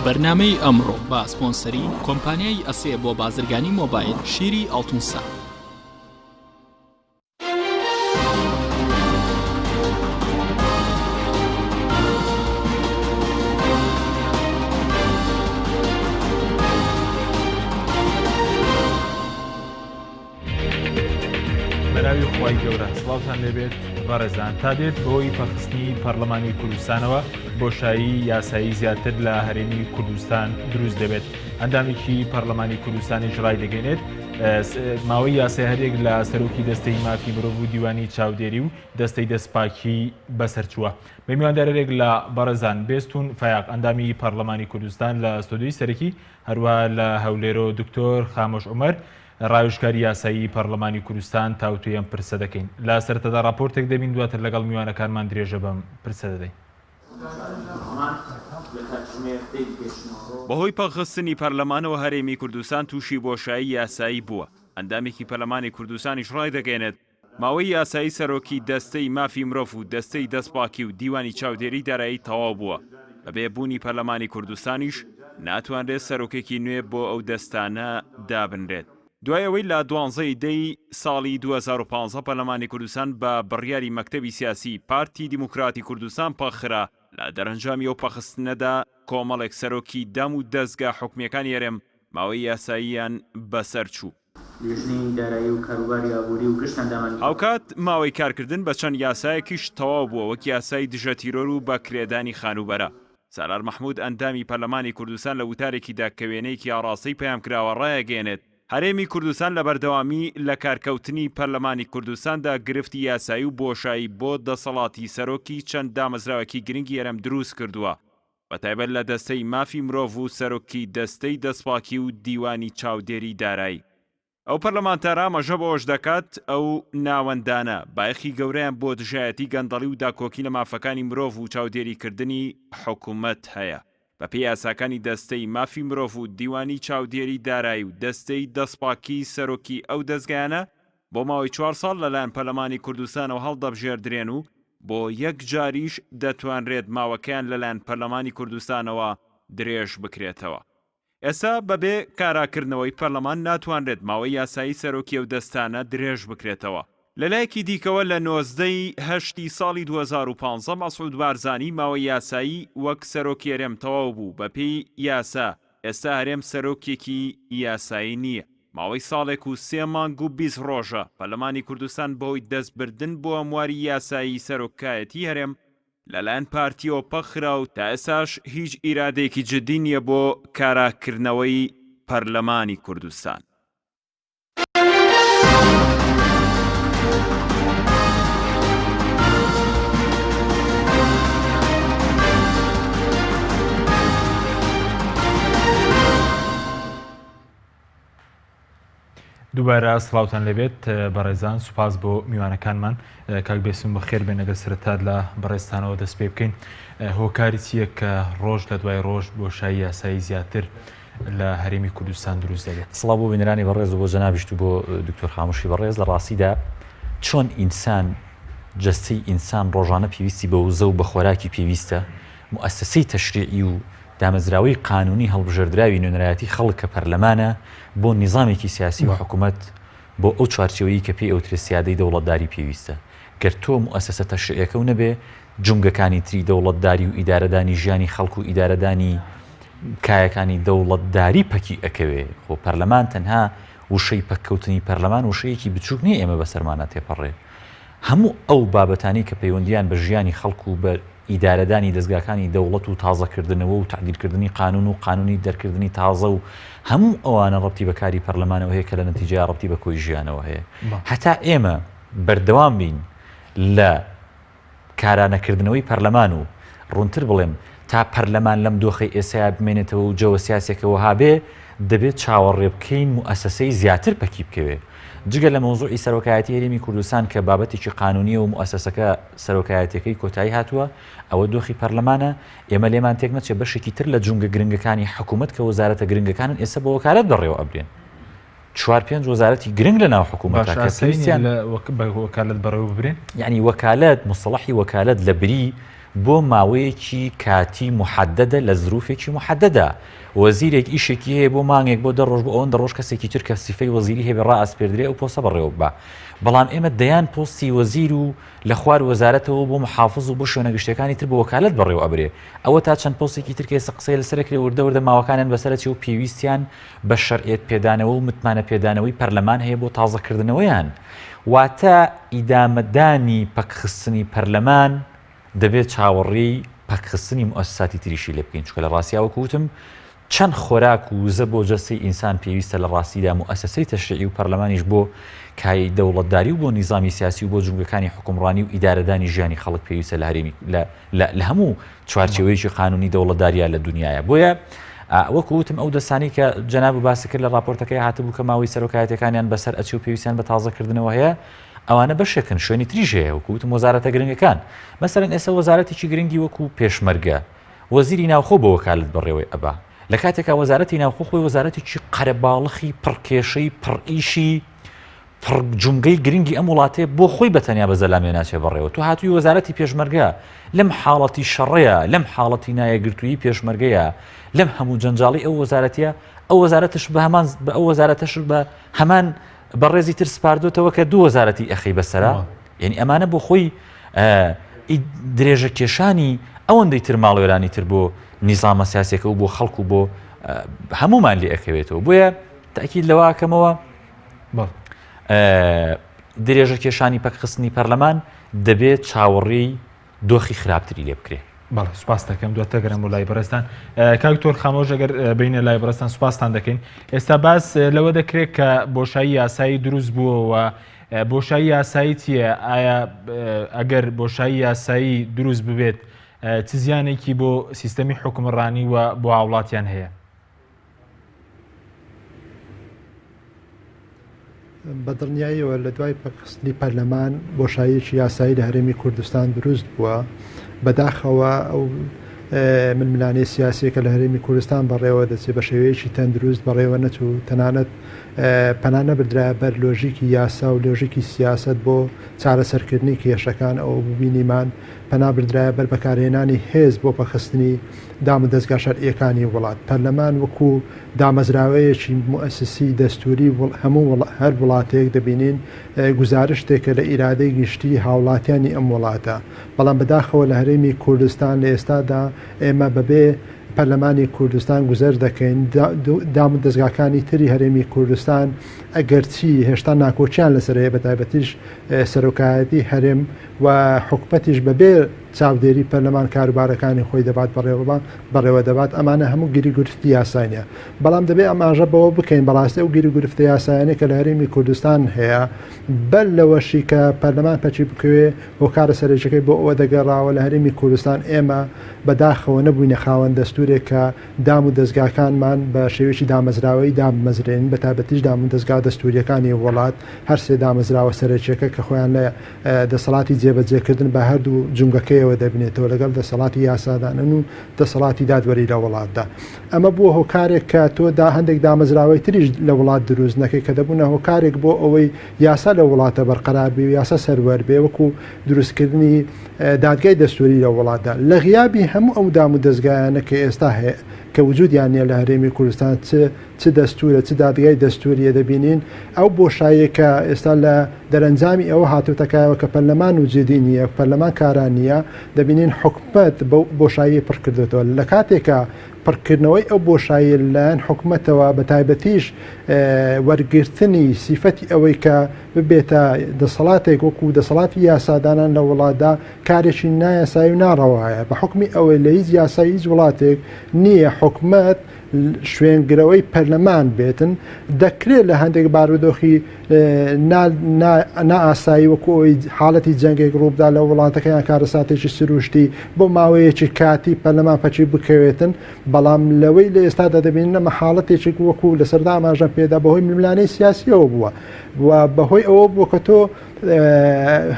بەرنامەی ئەمڕۆ بە سپۆنسەری کۆمپانیای ئەسێ بۆ بازرگانی مۆبایل شیری ئاڵتونسا. بەناوی خوای گەورە سڵاوتان لێبێت بەڕێزان تا دێت بەهۆی پەخستنی پەرلەمانی کوردستانەوە بۆشایی یاسایی زیاتر لە هەرێمی کوردستان دروست دەبێت ئەندامێکی پەرلەمانی کوردستانیش ڕایدەگەێنێت ماوەی یاسای هەرێک لە سەرۆکی دەستەی مافی مرۆڤ و دیوانی چاودێری و دەستەی دەستپاکی بەسەرچووە بە میواندارێک لە بەڕێزان بێستون فیاق ئەندامی پەرلەمانی کوردستان لە ستۆدیۆی سەرەکی هەروە لە هەولێرۆ دکتۆر خامۆش عومەر ڕاوێژکاری یاسایی پەڕلەمانی کوردستان تاوتوێی ئەم پرسە دەکەین. لە سەرەتادا ڕاپۆرتێک دەبین دواتر لەگەڵ میوانەکانمان درێژە بەم پرسە دەدەین. بەهۆی پەکخستنی پەرلەمانەوە هەرێمی کوردستان تووشی بۆشایی یاسایی بووە، ئەندامێکی پەرلەمانی کوردستانیش ڕایدەگەیەنێت، ماوەی یاسایی سەرۆکی دەستەی مافی مرۆڤ و دەستەی دەستپاکی و دیوانی چاودێری دارایی تەواو بووە، بەبێ بوونی پەرلەمانی کوردستانیش ناتوانرێت سەرۆکێکی نوێ بۆ ئەو دەستانە دابنرێت. دوای ئەوەی لە دوانزە ی دەی ساڵی 2015 پەرلەمانی کوردستان بە بڕیاری مەکتەبی سیاسی پارتی دیموکراتی کوردستان پەکخرا، لە دەرەنجامی ئەو پەکخستنەدا کۆمەڵێک سەرۆکی دام و دەزگا حکومییەکانی هەرێم ماوەی یاساییان بەسەر چوو. لیژنەی دارایی و کاروباری ئابووری و گشت ئەندامانی پەرلەمان. هاوکات ماوەی کارکردن بە چەند یاسایەکیش تەواو بووە وەک یاسای دژە تیرۆر و بە کرێدانی خانووبەرە. سالار مەحمود ئەندامی پەرلەمانی کوردستان لە وتارێکیدا کە وێنەیەکی ئاڕاستەی پەیام کراوە ڕایەگەیەنێت، هەرێمی کوردستان لە بەردەوامی لەکارکەوتنی پەرلەمانی کوردستاندا گرفتی یاسایی و بۆشایی بۆ دەسەڵاتی سەرۆکی چەند دامەزراوێکی گرنگی هەرێم دروستکردووە بەتایبەت لە دەستەی مافی مرۆڤ و سەرۆکی دەستەی دەستپاکی و دیوانی چاودێری دارایی. ئەو پەرلەمانتارە ئاماژە بەوەش دەکات، ئەو ناوەندانە بایەخی گەورەیان بۆ دژایەتی گەندەڵی و داکۆکی لە مافەکانی مرۆڤ و چاودێریکردنی حکومەت هەیە. بەپێی یاساکانی دەستەی مافی مرۆڤ و دیوانی چاودێری دارایی و دەستەی دەستپاکی سەرۆکی ئەو دەزگایانە بۆ ماوەی چوار ساڵ لەلایەن پەرلەمانی کوردستانەوە هەڵدەبژێردرێن و بۆ یەک جاریش دەتوانرێت ماوەکەیان لەلایەن پەرلەمانی کوردستانەوە درێژ بکرێتەوە. ئێستا بەبێ کاراکردنەوەی پەرلەمان ناتوانرێت ماوەی یاسایی سەرۆکی ئەو دەستانە درێژ بکرێتەوە. لەلایەکی دیکەوە لە 19 ی هەشتی ساڵی 2015 مەسعود بارزانی ماوەی یاسایی وەک سەرۆکی هەرێم تەواو بوو، بەپێی یاسا ئێستا هەرێم سەرۆکێکی یاسایی نییە. ماوەی ساڵێک و سێ مانگ و 20 ڕۆژە پەرلەمانی کوردستان بەهۆی دەستبردن بۆ هەمواری یاسایی سەرۆکایەتی هەرێم لەلایەن پارتیەوە پەکخرا و تا ئێستاش هیچ ئیرادەیەکی جدی نییە بۆ کاراکردنەوەی پەرلەمانی کوردستان. دووبارە سڵاوتان لێبێت بەڕێزان سوپاس بۆ میوانەکانمان کاک بێسم بەخێر بێن ئەگەر سەرەتا لە بەڕێزتانەوە دەست پێ بکەین هۆکاری چییە کە ڕۆژ لە دوای ڕۆژ بۆشایی یاسایی زیاتر لە هەرێمی کوردستان دروست دەبێت؟ سڵاو بۆ بینەرانی بەڕێز و بۆ جەنابیشت و بۆ دکتۆر خاموشی بەڕێز لە ڕاستیدا چۆن ئینسان جەستەی ئینسان ڕۆژانە پێویستی بە وزە و بە خۆراکی پێویستە موئەسەسەی تەشریعی و دامەزراوەی قانونی هەڵبژێردراوی نوێنەرایەتی خەڵک کە پەرلەمانە بۆ نیزامێکی سیاسی و حکومەت بۆ ئەو چوارچێوەیی کە پێی ئەوترێ سیادەی دەوڵەتداری پێویستە گەر تۆ موئەسەسە تەشریعیەکەو نەبێ جومگەکانی تری دەوڵەتداری و ئیدارەدانی ژیانی خەڵک و ئیدارەدانی کایەکانی دەوڵەتداری پەکی ئەکەوێ خۆ پەرلەمان تەنها وشەی پەککەوتنی پەرلەمان وشەیەکی بچوک نیە ئێمە بەسەرمانا تێپەڕێ هەموو ئەو بابەتانەی کە پەیوەندیان بە ژیانی خەڵک و بە ئیدارەدانی دەزگاکانی دەوڵەت و تازەکردنەوە و تەعدیلکردنی قانون و قانونی دەرکردنی تازە و هەموو ئەوانە ڕەبتی بە کاری پەرلەمانەوە هەیە کە لە نەتیجەیا ڕەبتی بە کۆی ژیانەوە هەیە هەتا ئێمە بەردەوام بین لە کارانەکردنەوەی پەرلەمان و ڕوونتر بڵێم تا پەرلەمان لەم دۆخەی ئێسایا بمێنێتەوە و جەوە سیاسێکە وەها بێ دەبێت چاوەڕێ بکەین موئەسەسەی زیاتر پەکی بکەوێ جگە لە مەوزوعی سەرۆکایەتی هەرێمی کوردستان کە بابەتێکی قانونیە و موئەسەسەکە سەرۆکایەتیەکەی کۆتایی هاتووە ئەوە دۆخی پەرلەمانە ئێمە لێمان تێک نەچێ بەشێکی تر لە جومگە گرنگەکانی حکوومەت کە وەزارەتە گرنگەکانن ئێستا بە وەکالەت بەڕێوە ئەبرێن چوار پێنج وەزارەتی گرنگ لە ناو حکوومەتە کە پێویستیان بە وەکالەت بەڕێوە ببرێن یعنی وەکالەت مستەڵەحی وەکالەت لە بری. بۆ ماوەیەکی کاتی موحەدەدە لە زروفێکی موحەدەدا. وەزیرێک ئیشێکی هەیە بۆ مانگێک بۆ دە ڕۆژ بۆ ئەوەندە ڕۆژ کەسێکی تر کە سیفەی وەزیری هەبێ ڕائەسپێردرێ ئەو پۆستە بەڕێوە ببا. بەڵام ئێمە دەیان پۆستی وەزیر و لە خوار وەزارەتەوە بۆ محافز و بۆ شوێنە گشتیەکانی تر بە وەکالەت بەڕێوە ئەبرێ. ئەوە تا چەند پۆستێکی تر کە ئێستا قسەی لەسەر ئەکرێ وردە وردە ماوەکانیان بەسەر ئەچێ و پێویستیان بە شەرعیەت پێدانەوە و متمانە پێدانەوەی پەرلەمان هەیە بۆ تازەکردنەوەیان. واتە ئیدامەدانی پەکخستنی پەرلەمان دەبێت چاوەڕێی پەکخستنی موئەسساتی تریشی لێ بکەین، چونکە لە ڕاستیا وەکو وتم چەند خۆراک و وزە بۆ جەستەی ئینسان پێویستە لە ڕاستیدا موئەسەسەی تەشریعی و پەرلەمانیش بۆ کایەی دەوڵەتداری و بۆ نیزامی سیاسی و بۆ جومگەکانی حوکمڕانی و ئیدارەدانی ژیانی خەڵک پێویستە لە هەرێمی لە لە لە هەموو چوارچێوەیەکی قانونی دەوڵەتداریە لە دنیاە بۆیە وەکو وتم ئەو دەستانی کە جەناب باسی کرد لە راپۆرتەکەی هاتبوو کە ماوەی سەرۆکایەتەکانیان بەسەر ئەچی و پێویستیان بە تازەکردنەوە هەیە ئەوانە بەشێکن شوێنی تریش هەیە وەکو وتم وەزارەتە گرنگەکان مەسەرەن ئێستا وەزارەتێکی گرنگی وەکو پێشمەرگە وەزیری ناوخۆ بە وەکالت بەڕێوەی ئەبا لە کاتێکا وەزارەتی ناوخۆ خۆی وەزارەتێکی قەرەباڵخی پڕکێشەی پڕئیشی پڕ جومگەی گرنگی ئەم وڵاتەیە بۆ خۆی بە تەنیا بە زەلامێ ناچێ بەڕێوە تۆ هاتووی وەزارەتی پێشمەرگە لەم حاڵەتی شەڕەیە لەم حاڵەتی نایەگرتوویی پێشمەرگەیە لەم هەموو جەنجاڵی ئەو وەزارەتیە ئەو وەزارەتش بە هەمان بە ئەو وەزارەتەش بە هەمان بەڕێزی تر سپاردۆتەوە کە دوو وەزارەتی ئەخەی بەسەرا یعنی ئەمانە بۆ خۆی درێژە کێشانی ئەوەندەی تر ماڵوێرانی تر بۆ نیزامە سیاسەکە و بۆ خەڵک و بۆ هەمومان لێ ئەکەوێتەوە بۆیە تاکیید لەوەکەمەوە درێژە کێشانی پەکخستنی پەرلەمان دەبێت چاوەڕێی دۆخی خراپتری لێ بکرێ. بەڵێ سوپاس دەکەم دواتر گەرم بۆ لای بەڕێزتان کاک دکتۆر خامۆش ئەگەر بینە لای بەڕێزتان سوپاستان دەکەین ئێستا باس لەوە دەکرێت کە بۆشایی یاسایی دروست بووەوە بۆشایی یاسایی چییە ئایا ئەگەر بۆشایی یاسایی دروست ببێت چ زیانێکی بۆ سیستەمی حکومڕانی و بۆ هاوڵاتیان هەیە؟ بە دڵنیاییەوە لە دوای پەکخستنی پەرلەمان بۆشاییەکی یاسایی لە هەرێمی کوردستان دروست بووە. بەداخەوە ئەو ململانێ سیاسیە کە لە هەرێمی کوردستان بەڕێوە دەچێت بە شێوەیەکی تەندروست بەڕێوە نەچوو، تەنانەت پەنا نەبردرایە بەر لۆژیکی یاسا و لۆژیکی سیاسەت بۆ چارەسەرکردنی کێشەکان، ئەوە بوو بینیمان پەنا بردرایە بەر بەکارهێنانی هێز بۆ پەکخستنی دامودەزگا شەرعییەکانی وڵات. پەرلەمان وەکو دامەزراوەیەکی موئەسیسی دەستووری هەموو هەر وڵاتێک دەبینین گوزارشتێکە لە ئیرادەی گشتی هاوڵاتیانی ئەم وڵاتە. بەڵام بەداخەوە لە هەرێمی کوردستان لە ئێستادا ئێمە بەبێ پەرلەمانی کوردستان گوزەر دەکەین. دامودەزگاکانی تری هەرێمی کوردستان ئەگەرچی هێشتا ناکۆکیان لەسەر هەیە بەتایبەتیش سەرۆکایەتی هەرێم و حکومەتیش بەبێ چاودێری پەرلەمان کاروبارەکانی خۆی دەبات بەڕێوە دەبات، ئەمانە هەموو گیروگرفتی یاسای نیە. بەڵام دەبێ ئاماژە بەوە بکەین بەڕاستی ئەو گیروگرفتە یاسایانەی کە لە هەرێمی کوردستان هەیە بەر لەوەشی کە پەرلەمان پەکی بکەوێ هۆکارە سەرەکیەکەی بۆ ئەوە دەگەڕاوە لە هەرێمی کوردستان ئێمە بەداخەوە نەبووینە خاوەن دەستورێک کە دام و دەزگاکانمان بە شێوەیەکی دامەزراوەیی دابمەزرێنین بەتایبەتیش دام و دەزگا دەستوریەکانی وڵات هەرسێ دامەزراوە سەرەکیەکە کە خۆیان لە دەسەڵاتی جێبەجێکردن بە هەردوو جومگەکەیەوە دەبینێتەوە لەگەڵ دەسەڵاتی یاسادانان و دەسەڵاتی دادوەری لە وڵاتدا. ئەمە بووە هۆکارێک کە تۆ دا هەندێک دامەزراوەی تریش لە وڵات دروست نەکەی کە دەبوونە هۆکارێک بۆ ئەوەی یاسا لە وڵاتە بەرقەرار بێ و یاسا سەروەر بێ وەکو دروستکردنی دادگای دەستوری لە وڵاتدا. لە غیابی هەموو ئەو دام و دەزگایانە کە ئێستا هەیە کە وجودیان نییە لە هەرێمی کوردستان چ چ دەستوورە چ دادگای دەستووریە دەبینین ئەو بۆشاییە کە ئێستا لە دەرەنجامی ئەوە هاتۆتە کایەوە کە پەرلەمان وجودی نییە پەرلەمان کارا نییە دەبینین حکومەت بەو بۆشاییە پڕ کردێتەوە لە کاتێکا پڕکردنەوەی ئەو بۆشاییە لەلایەن حکومەتەوە بە تایبەتیش وەرگرتنی سیفەتی ئەوەی کە ببێتە دەسەڵاتێک وەکو دەسەڵاتی یاسادانان لە وڵاتدا کارێکی نایاسایی و ناڕەوایە بە حکمی ئەوەی لە هیچ یاسای هیچ وڵاتێک نییە حکومەت شوێنگرەوەی پەرلەمان بێتن، دەکرێت لە هەندێک بارودۆخی نائاسایی وەکو ئەوەی حاڵەتی جەنگێک ڕووبدا لە وڵاتەکە یان کارەساتێکی سروشتی بۆ ماوەیەکی کاتی پەرلەمان پەکی بکەوێتن، بەڵام لەوەی لە ئێستادا دەبینین ئەمە حاڵەتێکی وەکو لە سەردا ئاماژەم پێدا بەهۆی ململانێی سیاسیەوە بووە و بەهۆی ئەوە بووە کە تۆ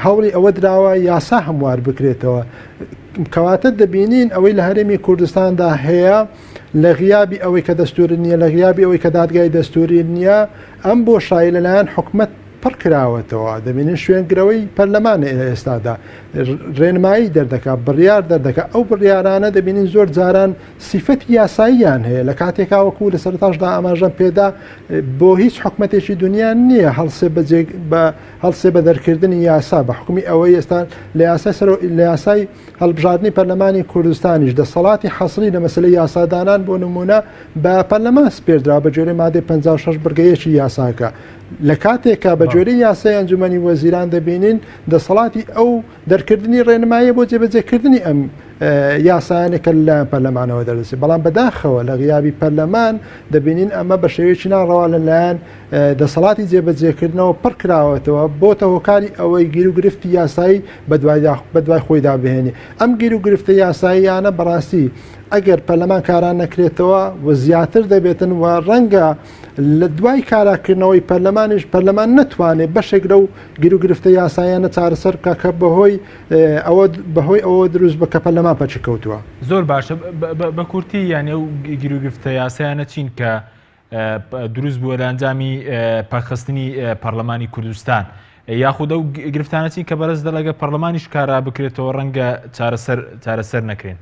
هەوڵی ئەوە دراوە یاسا هەموار بکرێتەوە. کەواتە دەبینین ئەوەی لە هەرێمی کوردستاندا هەیە لە غیابی ئەوەی کە دەستوور نییە، لە غیابی ئەوەی کە دادگای دەستووری نییە، ئەم بۆشایی لەلایەن حکومەت پڕ کراوەتەوە، دەبینین شوێنگرەوەی پەرلەمانە لە ئێستادا ڕێنمایی دەردەکا، بڕیار دەردەکا، ئەو بڕیارانە دەبینین زۆر جاران سیفەتی یاساییان هەیە لە کاتێکا وەکو لە سەرەتاشدا ئاماژەم پێدا بۆ هیچ حکومەتێکی دنیا نییە هەڵسێ بە هەڵسێ بە دەرکردنی یاسا بە حکومی ئەوەی ئێستا لە یاسای سەر لە یاسای هەڵبژاردنی پەرلەمانی کوردستانیش دەسەڵاتی حەسری لە مەسلەی یاسادانان بۆ نمونە بە پەرلەمان سپێردرا بە گوێرەی مادەی 56 بڕگە یەکی یاساکە لە کاتێکا بە گوێرەی یاسای ئەنجومەنی وەزیران دەبینین دەسەڵاتی ئەو دەرکردنی ڕێنماییە بۆ جێبەجێکردنی ئەم یاسایانە کە لەلایەن پەرلەمانەوە دەردەچێت بەڵام بەداخەوە لە غیابی پەرلەمان دەبینین ئەمە بە شێوەیەکی ناڕەوا لەلایەن دەسەڵاتی جێبەجێکردنەوە پڕ کراوەتەوە بۆتە هۆکاری ئەوەی گیروگرفتی یاسایی بەدوای خۆیدا بهێنێ ئەم گیروگرفتە یاساییانە بەڕاستی ئەگەر پەرلەمان کارا نەکرێتەوە و زیاتر دەبێتن و ڕەنگە لە دوای کاراکردنەوەی پەرلەمانیش پەرلەمان نەتوانێت بەشێک لەو گیروگرفتە یاسایانە چارەسەر بکە کە بەهۆی ئەوە بەهۆی ئەوە دروست بە کە پەرلەمان پەکی کەوتووە. زۆر باشە بە کورتی یانی ئەو گیروگرفتە یاسایانە چین کە دروست بووە لە ئەنجامی پەکخستنی پەرلەمانی کوردستان یاخود ئەو گرفتانە چین کە بەرز دەڵگە پەرلەمانیش کارا بکرێتەوە ڕەنگە چارەسەر چارەسەر نەکرێن.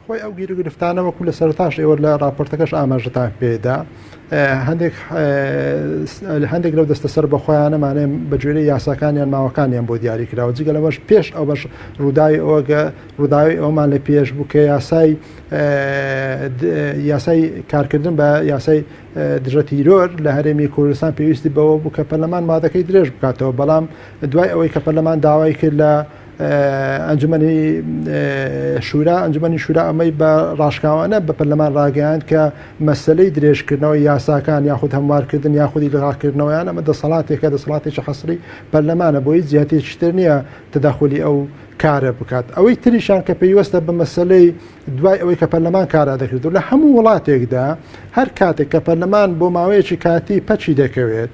خۆی ئەو گیروگرفتانە وەکو لە سەرتاش ئێوە لە راپۆرتەکەش ئاماژەتان پێدا هەندێک هەندێک لەو دەستە سەر بەخۆیانەمانێ بە گوێرەی یاساکانیان ماوەکانیان بۆ دیاری کراوە جگە لەوەش پێش ئەو بەش ڕووداوی ئەوەگە ڕووداوی ئەومان لە پێش بوو کە یاسای یاسای کارکردن بە یاسای دژە تیرۆر لە هەرێمی کوردستان پێویستی بەوە بوو کە پەرلەمان مادەکەی درێژ بکاتەوە بەڵام دوای ئەوەی کە پەرلەمان داوای کرد لە ئەنجومەنی شورا ئەنجومەنی شورا ئەمەی بە ڕاشکاوانە بە پەرلەمان ڕاگەیاند کە مەسلەی درێژکردنەوەی یاساکان یاخود هەموارکردن یاخودی لغاکردنەوەیان ئەمە دەسەڵاتێکە دەسەڵاتێکی حەسری پەرلەمانە بۆ هیچ جیهتێکی تر نییە تەدەخولی ئەو کارە بکات ئەوەی تریشان کە پەیوەستە بە مەسلەی دوای ئەوەی کە پەرلەمان کارا دەکرێت و لە هەموو وڵاتێکدا هەر کاتێک کە پەرلەمان بۆ ماوەیەکی کاتی پەکی دەکەوێت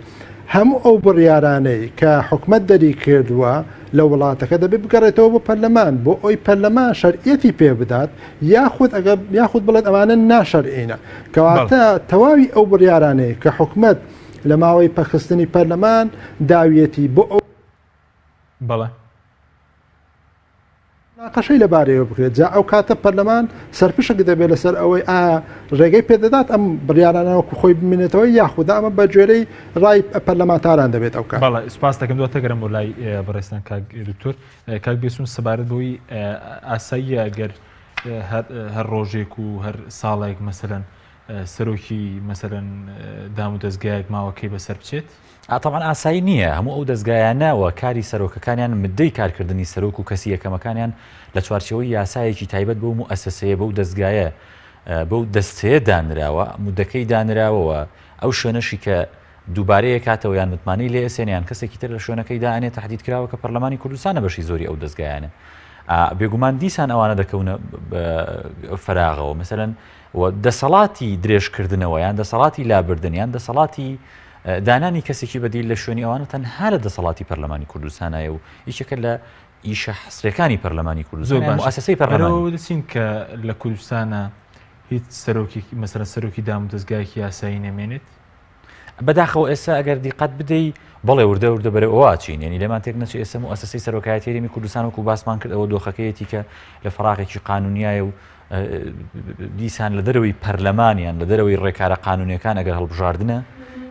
هەموو ئەو بڕیارانەی کە حکومەت دەری کردووە لە وڵاتەکە دەبێت بگەڕێتەوە بۆ پەرلەمان بۆ ئەوی پەرلەمان شەرعیەتی پێ بدات یاخود ئەگەر یاخود بڵێت ئەمانە ناشەرعینە کەواتە تەواوی ئەو بڕیارانەی کە حکومەت لە ماوەی پەخستنی پەرلەمان داویەتی بۆ ئەو بەڵێ. مناقەشەی لەبارەیەوە بکرێت جا ئەو کاتە پەرلەمان سەرپشک دەبێت لەسەر ئەوەی ئایا ڕێگەی پێدەدات ئەم بڕیارانە وەکو خۆی بمێنێتەوە یاخودا ئەمە بە گوێرەی ڕای پەرلەمانتاران دەبێت ئەو کات. بەڵێ سوپاس دەکەم دواتر گەرم بۆ لای بەڕێزتان کاک دکتۆر کاک بێسون سەبارەت بەوەی ئاساییە گەر هەر ڕۆژێک و هەر ساڵێک مەسەلەن سەرۆکی مەسەلەن دام و دەستگایەک ماوەکەی بەسەر بچێت؟ تەبعەن ئاسایی نییە هەموو ئەو دەزگایانە و کاری سەرۆکەکانیان مدەی کارکردنی سەرۆک و کەسی یەکەمەکانیان لە چوارچێوەی یاسایەکی تایبەت بەو موئەسەسەیە بەو دەزگایە بەو دەستەیە دانراوە مدەکەی دانراوە و ئەو شوێنەشی کە دووبارەیە کاتەوە یان متمانەی لێ ئەسێنێ یان کەسێکی تر لە شوێنەکەی دائەنێ تەحدید کراوە کە پەرلەمانی کوردستانە بەشی زۆری ئەو دەزگایانە بێگومان دیسان ئەوانە دەکەونە فەراغەوە مەسەلەن و دەسەڵاتی درێژکردنەوە یان دەسەڵاتی لابردن یان دەسەڵاتی دانانی کەسێکی بەدیل لە شوێنی ئەوانە تەنها لە دەسەڵاتی پەرلەمانی کوردستانایە و یەکێکە لە ئیشە حەسرەکانی پەرلەمانی کوردستان زۆر موسسەی پەرلەمانی. بەرەوە دەچین کە لە کوردستانە هیچ سەرۆکێک مەسەلەن سەرۆکی دامودەزگایەکی یاسایی نەمێنێت؟ بەداخەوە ئێستا ئەگەر دیقەت بدەی بەڵێ وردە وردە بەرەو ئەوە ئەچین یعنی لێمان تێک نەچێ ئێستا موسسەی سەرۆکایەتی هەرێمی کوردستان وەکو باسمان کرد ئەوە دۆخەکەیەتی کە لە فەراغێکی قانونیایە و دیسان لە دەرەوەی پەرلەمان یان لە دەرەوەی ڕێکارە قانونیەکان ئەگەر هەڵبژاردنە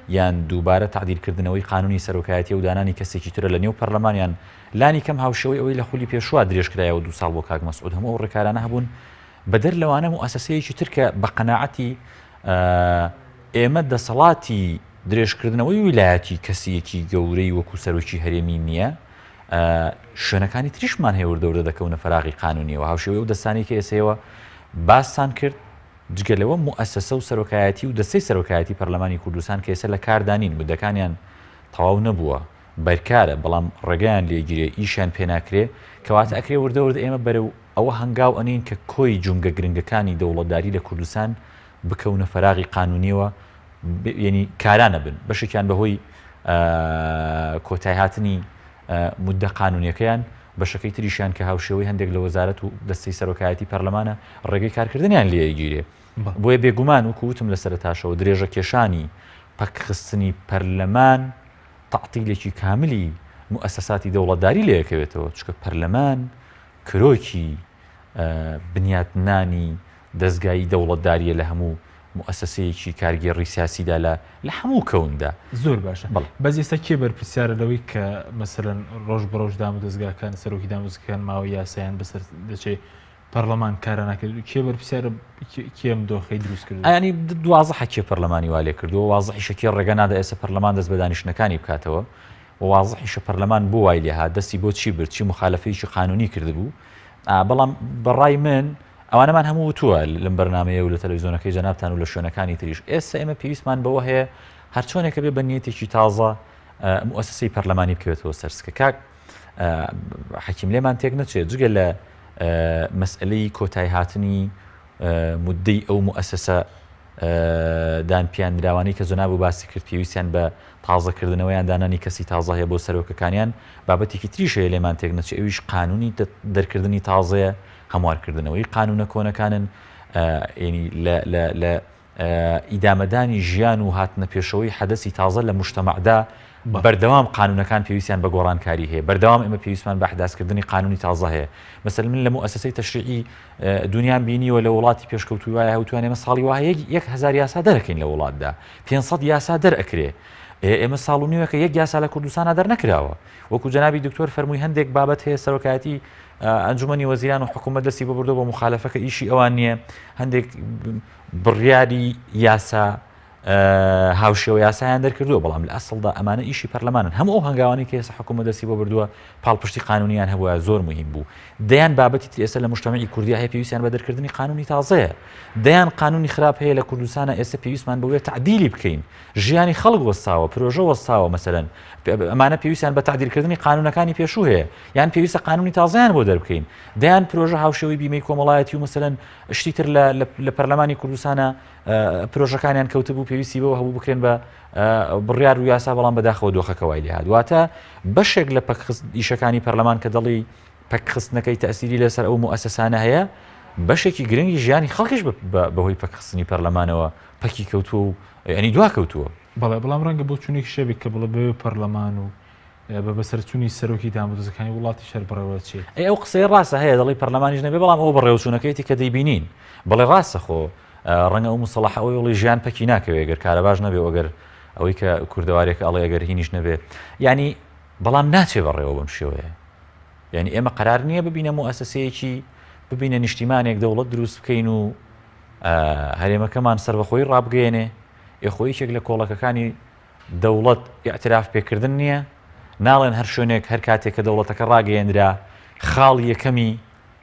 یان دووبارە تعدیلکردنەوەی قانونی سەرۆکایەتی و دانانی کەسێکی ترە لە نێو پەرلەمان یان لانی کەم هاوشێوەی ئەوەی لە خولی پێشوە درێژکرایەوە دو ساڵ بۆ کاک مەسعود هەموو ئەو ڕێکارانە هەبوون بەدەر لەوانە موئەسەسەیەکی تر کە بە قەناعەتی ئێمە دەسەڵاتی درێژکردنەوەی ویلایەتی کەسیەکی گەورەی وەکو سەرۆکی هەرێمی نییە شوێنەکانی تریشمان هەیە وردە وردە دەکەونە فەراغی قانونیەوە هاوشێوەی ئەو دەستانەی کە ئێسەیەوە باستان کرد جگە لەوە موئەسەسە و سەرۆکایەتی و دەستەی سەرۆکایەتی پەرلەمانی کوردستان کە ئێستا لە کاردا نین مدەکانیان تەواو نەبووە بەرکارە بەڵام ڕێگەیان لێگیرێ ئیشیان پێ ناکرێ کەواتە ئەکرێ وردە وردە ئێمە بەرەو ئەوە هەنگاو ئەنین کە کۆی جومگە گرنگەکانی دەوڵەتداری لە کوردستان بکەونە فەراغی قانونیەوە یەنی کارا نەبن بەشێکیان بەهۆی کۆتایهاتنی مدە قانونیەکەیان بەشەکەی تریشیان کە هاوشێوەی هەندێک لە وەزارەت و دەستەی سەرۆکایەتی پەرلەمانە ڕێگەی کارکردنیان لێگیرێ بۆیە بێگومان وەکو وتم لە سەرەتاشەوە درێژە کێشانی پەکخستنی پەرلەمان تەعتیلێکی کاملی موئەسەساتی دەوڵەتداری لێ ئەکەوێتەوە، چونکە پەرلەمان کرۆکی بنیاتنانی دەزگایی دەوڵەتدارییە لە هەموو موئەسەسەیەکی کارگێڕی سیاسیدا لە لە هەموو کەوندا. زۆر باشە بەڵێ. بەس ئێستا کێ بەرپرسیارە لەوەی کە مەسەلەن ڕۆژ بە ڕۆژ دامودەزگاکان سەرۆکی دامودەزگاکان ماوەی یاسایان بەسەر دەچێ پەرلەمان کارا ناکرێت و کێ بەرپرسیارە کێ ئەم دۆخەی دروست کردووە؟ یانی وازحە کێ پەرلەمانی وا لێ کردووە، وازحیشە کێ ڕێگە نادا ئێستا پەرلەمان دەست بە دانیشتنەکانی بکاتەوە و وازحیشە پەرلەمان بۆ وای لێ هات، دەستی بۆ چی برد، چی موخالەفەیەکی قانوونی کردبوو. بەڵام بە ڕای من ئەوانەمان هەموو وتووە لەم بەرنامەیە و لە تەلەڤیزیۆنەکەی جەنابتان و لە شوێنەکانی تریش. ئێستا ئێمە پێویستمان بەوە هەیە هەرچۆنێکە بێ بە نیەتێکی تازە موئەسەسەی پەرلەمانی بکەوێتەوە سەر سکە. کاک حەکیم لێمان تێک نەچێت جگە لە مەسئلەی کۆتای هاتنی مدەی ئەو موئەسەسە دانپیانراوانەی کە جەناب و باسی کرد پێویستیان بە تازەکردنەوەیان دانانی کەسی تازە هەیە بۆ سەرۆکەکانیان بابەتێکی تریش هەیە لێمان تێک نەچێت ئەویش قانونی دەرکردنی تازەیە هەموارکردنەوەی قانونە کۆنەکانن ینی لە ئیدامەدانی ژیان و هاتنە پێشەوەی حەدەسی تازە لە موجتەمەعدا، بەردەوام قانوونەکان پێویستیان بە گۆڕانکاری هەیە، بەردەوام ئێمە پێویستمان بە ئەحداسکردنی قانوونی تازە هەیە. مەسەلەن من لە موئەسەسەی تەشریعی دونیام بینیوە لە وڵاتی پێشکەوتووی وایە هەوتوان ئێمە ساڵی وا هەیە 1000 یاسا دەرەکەین لە وڵاتدا، 500 یاسا دەرئەکرێ. ئێمە ساڵ و نیوێکە یەک یاسا لە کوردستانا دەرنەکراوە. وەکو جەنابی دکتۆر فەرمووی هەندێک بابەت هەیە سەرۆکایەتی ئەنجومەنی وەزیران و حکوومەت دەستی بۆ بردووە بۆ موخالەفە کە ئیشی ئەوان نییە، هەندێک بڕیاری یاسا هاوشێوە یاسایان دەرکردووە، بەڵام لە ئەسڵدا ئەمانە ئیشی پەرلەمانن. هەموو ئەو هەنگاوانەی کە ئێستا حکوومەت دەستی بۆ بردووە پاڵپشتی قانونیان هەبووە زۆر مهم بوو. دەیان بابەتی تر ئێستا لە مجتەمەعی کوردیا هەیە پێویستیان بە دەرکردنی قانونی تازەیە. دەیان قانونی خراپ هەیە لە کوردستانە ئێستا پێویستمان بەوەیە تەعدیلی بکەین. ژیانی خەڵک وەستاوە، پرۆژە وەستاوە مەسەلەن ئەمانە پێویستیان بە تەعدیلکردنی قانونەکانی پێشوو هەیە یان پێویستە قانونی تازەیان بۆ دەربکەین. دەیان پرۆژە هاوشێوەی بیمەی کۆمەڵایەتی و مەسەلەن شتی تر لە پەرلەمانی کوردستانە پرۆژەکانیان کەوتبوو پێویستی بەوە هەبوو بکرێن بە بڕیار و یاسا بەڵام بەداخەوە دۆخەکە وای لێهات واتە بەشێک لە پەکخست ئیشەکانی پەرلەمان کە دەڵی پەکخستنەکەی تەسیری لەسەر ئەو موئەسەسانە هەیە بەشێکی گرنگی ژیانی خەڵکیش بەهۆی پەکخستنی پەرلەمانەوە پەکی کەوتووە و ینی دوا کەوتووە. بەڵێ بەڵام ڕەنگە بۆ چونێکی شەبێک کە بڵێ بەوێ پەرلەمان و بە بەسەرچوونی سەرۆکی دامودەزگەکانی وڵاتیش هەر بەڕێوەچێت. ئەی ئەو قسەیە ڕاستە هەیە دەڵێی پەرلەمانیش نەبێ بەڵام ئەوە بەڕێوەچوونەکەیەتی کە دەیبینین بەڵێ ڕاستە خۆ ڕەنگە ئەو موسەڵەحە ئەوەی وڵی ژیان پەکی ناکەوێ گەر کارەباش نەبێ و ئەگەر ئەوەی کە کوردەوارێکە ئەڵێ ئەگەر هینیش نەبێ یعنی بەڵام ناچێ بەڕێوە بەم شێوەیە یعنی ئێمە قەرار نییە ببینە موئەسەسەیەکی ببینە نیشتیمانێک دەوڵەت دروست بکەین و هەرێمەکەمان سەربەخۆی ڕابگەیەنێ ئێ خۆ یەکێک لە کۆڵەکەکانی دەوڵەت ئیعتراف پێکردن نییە؟ ناڵێن هەر شوێنێک هەر کاتێک کە دەوڵەتەکە ڕاگەیەنرا خاڵی یەکەمی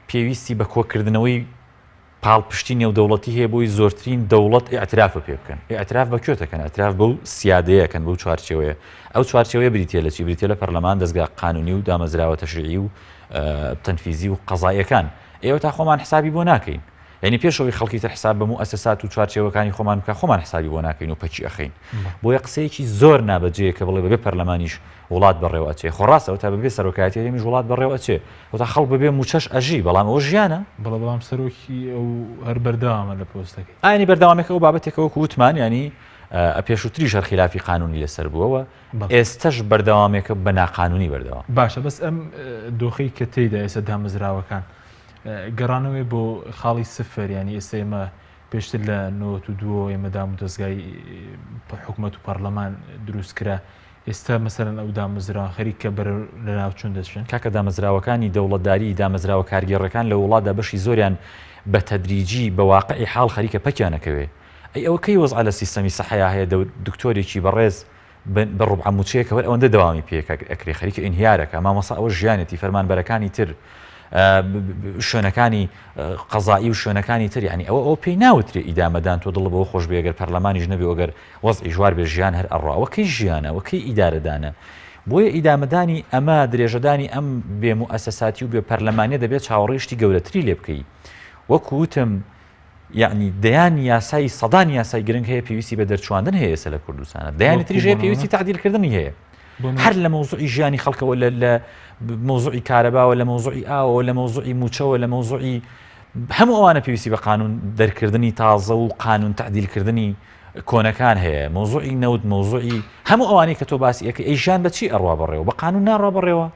پێویستی بە کۆکردنەوەی پاڵپشتی نێودەوڵەتی هەیە بۆی زۆرترین دەوڵەت ئیعتراف بە پێ بکەن. ئیعتراف بە کوێ دەکەن؟ ئیعتراف بەو سیادەیە کەن، بەو چوارچێوەیە. ئەو چوارچێوەیە بریتییە لە چی؟ بریتییە لە پەرلەمان، دەزگا قانونی و دامەزراوە تەشریعی و تەنفیزی و قەزاییەکان. ئێوە تا خۆمان حسابی بۆ ناکەین. یانی پێش ئەوەی خەڵکی تر حساب بە موئەسەسات و چوارچێوەکانی خۆمان بکا خۆمان حسابی بۆ ناکەین و پەکی ئەخەین. بۆیە قسەیەکی زۆر نابەجێیە کە بڵێ بەبێ پەرلەمانیش وڵات بەڕێوە ئەچێ. خۆ ڕاستە ئەوتا بەبێ سەرۆکایەتی هەرێمیش وڵات بەڕێوە ئەچێ. ئەوتا خەڵک بەبێ مووچەش ئەژی، بەڵام ئەوە ژیانە. بەڵێ بەڵام سەرۆکی ئەو هەر بەردەوامە لە پۆستەکەی. ئا یانی بەردەوامێکە ئەو بابەتێکە وەکو وتمان یانی پێشووتریش هەر خیلافی قانوونی لەسەر بووە و ئێستەش بەردەوامێکە بە ناقانوونی بەردەوام. باشە بەس ئەم دۆخەی کە تێیدا ئێستا دامەزراوەکان گەڕانەوەی بۆ خاڵی سفر یانی ئێستا ئێمە پێشتر لە 92 ئێمە دام و دەزگای حکومەت و پەرلەمان دروست کرا ئێستا مەسەلەن ئەو دامەزراوە خەریکە بەرەو لەناوچوون دەچن. کاکە دامەزراوەکانی دەوڵەتداری، دامەزراوە کارگێڕیەکان لە وڵاتدا بەشی زۆریان بە تەدریجی بە واقعی حاڵ خەریکە پەکیان ئەکەوێ. ئەی ئەوە کەی وەزعە لە سیستەمی سەحەیا هەیە دکتۆرێکی بەڕێز بە ڕوبعە موچەیەک هەر ئەوەندە دەوامی پێ ئەکرێ خەریکە ئینهیارەکە مامۆستا ئەوە ژیانێتی فەرمانبەرەکانی تر شوێنەکانی قەزایی و شوێنەکانی تر یعنی ئەوە ئەو پێی ناوترێ ئیدامەدان تۆ دڵ بەوە خۆش بێ گەر پەرلەمانیش نەبێ ئەگەر وەزعی ژوار بێ ژیان هەر ئەڕوا ئەوە کەی ژیانە ئەوە کەی ئیدارەدانە بۆیە ئیدامەدانی ئەمە درێژەدانی ئەم بێ موئەسەساتی و بێ پەرلەمانیە دەبێت چاوەڕێی شتی گەورەتری لێ بکەی وەکو وتم یەعنی دەیان یاسای سەدان یاسای گرنگ هەیە پێویستی بە دەرچواندن هەیە ئێستا لە کوردستانە دەیانی تریش هەیە پێویستی تعدیلکردنی هەیە هەر لە مەوزوعی ژیانی خەڵکەوە لە لە مەوزوعی کارەباوە لە مەوزوعی ئاوەوە لە مەوزوعی موچەوە لە مەوزوعی هەموو ئەوانە پێویستی بە قانون دەرکردنی تازە و قانون تعدیلکردنی کۆنەکان هەیە، مەوزوعی نەوت، مەوزوعی هەموو ئەوانەی کە تۆ باسی ئەکەی، ئەی ژیان بە چی ئەڕوا بەڕێوە؟ بە قانون ناڕوا بەڕێوە؟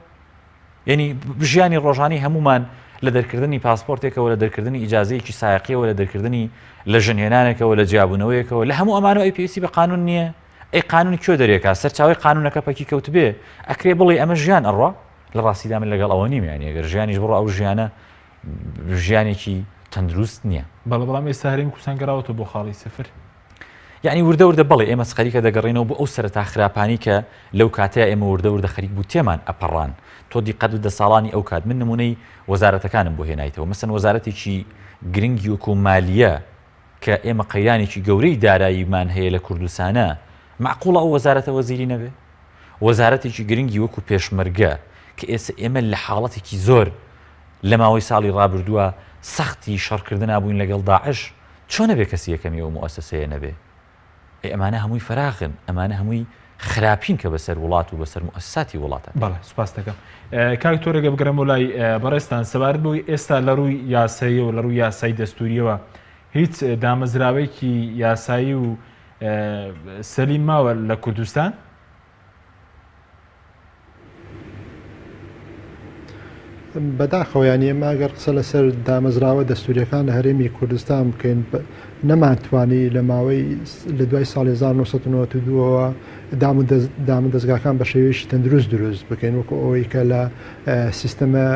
یعنی ژیانی ڕۆژانی هەمومان لە دەرکردنی پاسپۆرتێکەوە لە دەرکردنی ئیجازەیەکی سایەقیەوە لە دەرکردنی لە ژنهێنانێکەوە لە جیابوونەوەیەکەوە لە هەموو ئەمانەوە ئەی پێویستی بە قانون نییە ئەی قانون کوێ دەرێکا سەرچاوی قانونەکە پەکی کەوتبێ ئەکرێ بڵێ ئەمە ژیان ئەڕوا لە ڕاستیدا من لەگەڵ ئەوە نیم یانی ئەگەر ژیانیش بڕۆ ئەو ژیانە ژیانێکی تەندروست نییە. بەڵێ بەڵام ئێستا هەرێمی کوردستان گەڕاوەتەوە بۆ خاڵی سفر. یعنی وردە وردە بەڵێ ئێمە خەریکە دەگەڕێنەوە بۆ ئەو سەرەتا خراپانی کە لەو کاتەیە ئێمە وردە وردە خەریک بوو تێمان ئەپەڕان تۆ دیقەت بدە ساڵانی ئەو کات من نمونەی وەزارەتەکانم بۆ هێنایتەوە مەسەن وەزارەتێکی گرنگی وەکو مالیە کە ئێمە قەیرانێکی گەورەی داراییمان هەیە لە کوردستانە معقوڵە ئەو وەزارەتە وەزیری نەبێ وەزارەتێکی گرنگی وەکو پێشمەرگە کە ئێستا ئێمە لە حاڵەتێکی زۆر لە ماوەی ساڵی ڕابردووە سەختی شەڕکردنا بووین لەگەڵ داعش، چۆن ئەبێ کەسی یەکەمی ئەو موئەسەسەیە نەبێ؟ ئەی ئەمانە هەمووی فەراغن، ئەمانە هەمووی خراپین کە بەسەر وڵات و بەسەر موئەسەساتی وڵاتە. بەڵێ سوپاست دەکەم. کاک دکتۆر ئەگەر بگەڕێمەوە لای بەڕێزتان سەبارەت بەوەی ئێستا لە ڕووی یاساییەوە لە ڕووی یاسای دەستوورییەوە هیچ دامەزراوەیەکی یاسایی و سەلیم ماوە لە کوردستان؟ بەداخەوە یانی ئێمە ئەگەر قسە لەسەر دامەزراوە دەستوریەکان لە هەرێمی کوردستان بکەین نەمانتوانی لە ماوەی لە دوای ساڵی 1992ەوە دام و دەستگاکان بە شێوەیەکی تەندروست دروست بکەین وەکو ئەوەی کە لە سیستەمە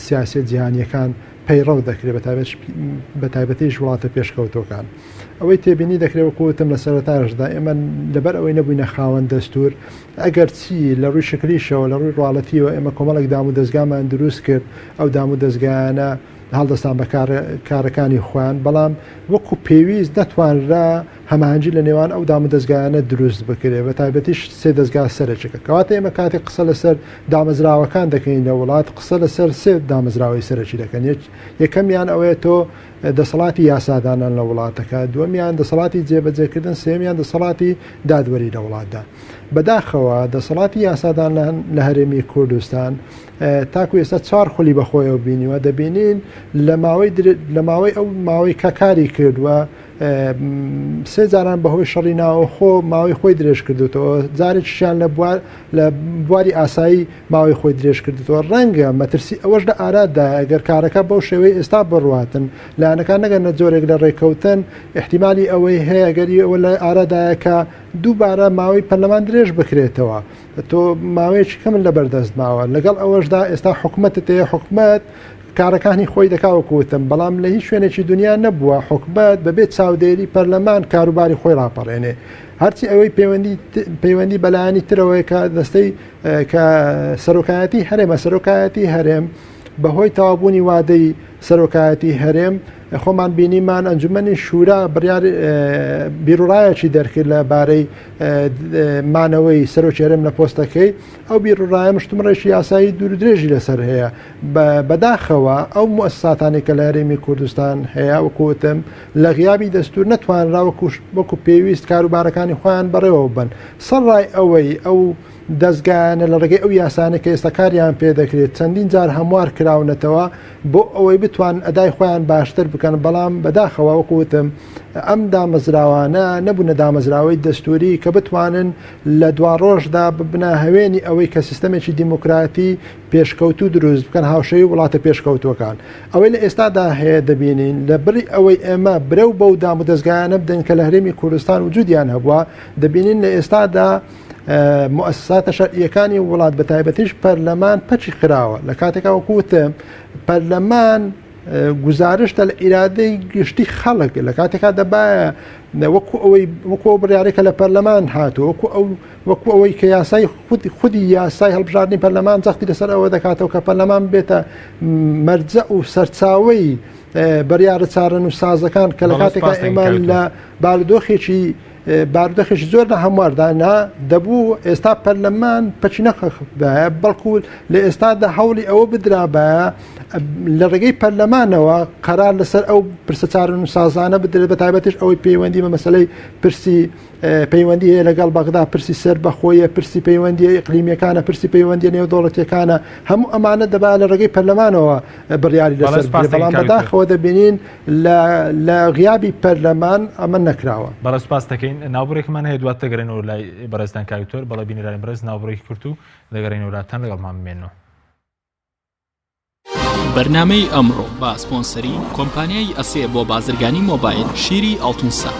سیاسیە جیهانیەکان پەیڕەو دەکرێت بە تایبەتیش وڵاتە پێشکەوتوەکان. ئەوەی تێبینی دەکرێت وەکو وتم لە سەرەتاشدا ئێمە لەبەر ئەوەی نەبووینە خاوەن دەستور ئەگەر چی لە ڕووی شکلیشەوە لە ڕووی ڕواڵەتیەوە ئێمە کۆمەڵێک دام و دەستگامان دروست کرد ئەو دام و دەستگایانە هەڵدەستان بە کارەکانی خۆیان بەڵام وەکو پێویست نەتوانرا هەماهەنگی لە نێوان ئەو دام و دەستگایانە دروست بکرێت بە تایبەتیش سێ دەستگا سەرەکیەکە کەواتە ئێمە کاتێک قسە لەسەر دامەزراوەکان دەکەین لە وڵات قسە لەسەر سێ دامەزراوەی سەرەکی دەکەن یەکەمیان ئەوەیە تۆ دەسەڵاتی یاسادانان لە وڵاتەکە، دووەمیان دەسەڵاتی جێبەجێکردن، سێیەمیان دەسەڵاتی دادوەری لە وڵاتدا. بەداخەوە دەسەڵاتی یاسادانان لە هەرێمی کوردستان تاکو ئێستا چوار خولی بەخۆیەوە بینیوە، دەبینین لە ماوەی لە ماوەی ئەو ماوەی کە کاری کردووە سێ جاران بەهۆی شەڕی ناوەخۆ ماوەی خۆی درێژ کردوتەوە جارێکیشیان لە بوار لە بواری ئاسایی ماوەی خۆی درێژ کردوتەوە ڕەنگە مەترسی ئەوەش لە ئارادایە ئەگەر کارەکە بەو شێوەی ئێستا بڕواتن لایەنەکان نەگەنە جۆرێک لە ڕێککەوتن ئیحتیمالی ئەوەی هەیە ئەگەری ئەوە لە ئارادایە کە دووبارە ماوەی پەرلەمان درێژ بکرێتەوە تۆ ماوەیەکی کەمن لە بەردەست ماوە لەگەڵ ئەوەشدا ئێستا حکومەتت هەیە حکومەت کارەکانی خۆی دەکا وەکو وتم بەڵام لە هیچ شوێنێکی دنیا نەبووە حکومەت بەبێ چاودێری پەرلەمان کاروباری خۆی ڕاپەڕێنێ هەرچی ئەوەی پەیوەندی پەیوەندی بەلایەنی ترەوەی کە دەستەی کە سەرۆکایەتی هەرێمە سەرۆکایەتی هەرێم بەهۆی تەوابوونی وادەی سەرۆکایەتی هەرێم خۆمان بینیمان ئەنجومەنی شورا بڕیار بیرڕایەکی دەرکرد لە بارەی مانەوەی سەرۆکی هەرێم لە پۆستەکەی ئەو بیرڕایە مشتومڕێکی یاسایی دوور درێژی لەسەر هەیە بەداخەوە ئەو موئەسساتانەی کە لە هەرێمی کوردستان هەیە وەکو وتم لە غیابی دەستور نەتوانرا وەکو پێویست کاروبارەکانی خۆیان بەڕێوە ببەن سەرڕای ئەوەی ئەو دەزگایانە لە ڕێگەی ئەو یاسانە کە ئێستا کاریان پێ دەکرێت چەندین جار هەموار کراونەتەوە بۆ ئەوەی بتوان ئەدای خۆیان باشتر بکەن بەڵام بەداخەوە وەکو وتم ئەم دامەزراوانە نەبوونە دامەزراوەی دەستوری کە بتوانن لە دواڕۆژدا ببنە هەوێنی ئەوەی کە سیستەمێکی دیموکراتی پێشکەوتوو دروست بکەن هاوشێوەی وڵاتە پێشکەوتووەکان. ئەوەی لە ئێستادا هەیە دەبینین لە بڕی ئەوەی ئێمە برەو بەو دامودەزگایانە بدەین کە لە هەرێمی کوردستان وجودیان هەبووە دەبینین لە ئێستادا موئەسساتە شەرعییەکانی وڵات بە تایبەتیش پەرلەمان پەکی خراوە لە کاتێکا وەکو وتم پەرلەمان گوزارشتە لە ئیرادەی گشتی خەڵک لە کاتێکا دەبایە وەکو ئەوەی وەکو ئەو بڕیارێک کە لە پەرلەمان هاتووە وەکو ئەو وەکو ئەوەی کە یاسای خودی خودی یاسای هەڵبژاردنی پەرلەمان جەختی لەسەر ئەوە دەکاتەوە کە پەرلەمان بێتە مەرجەع و سەرچاوەی بڕیارە چارەنووسسازەکان کە لە کاتێکا ئێمە لە بارودۆخێکی بارودۆخێکی زۆر لە هەمواردا نا دەبوو ئێستا پەرلەمان پەکی نەخبایە بەڵکو لە ئێستادا هەوڵی ئەوە بدرابایە لە ڕێگەی پەرلەمانەوە قەرار لەسەر ئەو پرسە چارەنووسسازانە بدرێت بە تایبەتیش ئەوەی پەیوەندی بە مەسلەی پرسی. پەیوەندی هەیە لەگەڵ بەغدا، پرسی سەربەخۆیە، پرسی پەیوەندیە ئیقلیمیەکانە، پرسی پەیوەندیە نێودەوڵەتیەکانە، هەموو ئەمانە دەبا لە ڕێگەی پەرلەمانەوە بڕیاری لەسەر بدرێت، بەڵام بەداخەوە دەبینین لە غیابی پەرلەمان ئەمە نەکراوە. بەڵێ سوپاس دەکەین. ناوبڕێکمان هەیە دوات دەگەرێنەوە لای بەڕێزتان کاک دکتۆر. بەڵێ بینەرانی بەڕێز ناوبڕێکی کورت و دەگەڕێینەوە لاتان لەگەڵمان بمێنەوە. بەرنامەی ئەمڕۆ بە سپۆنسەری کۆمپانیای ئەسێ بۆ بازرگانی مۆبایل شیری ئاڵتونسا.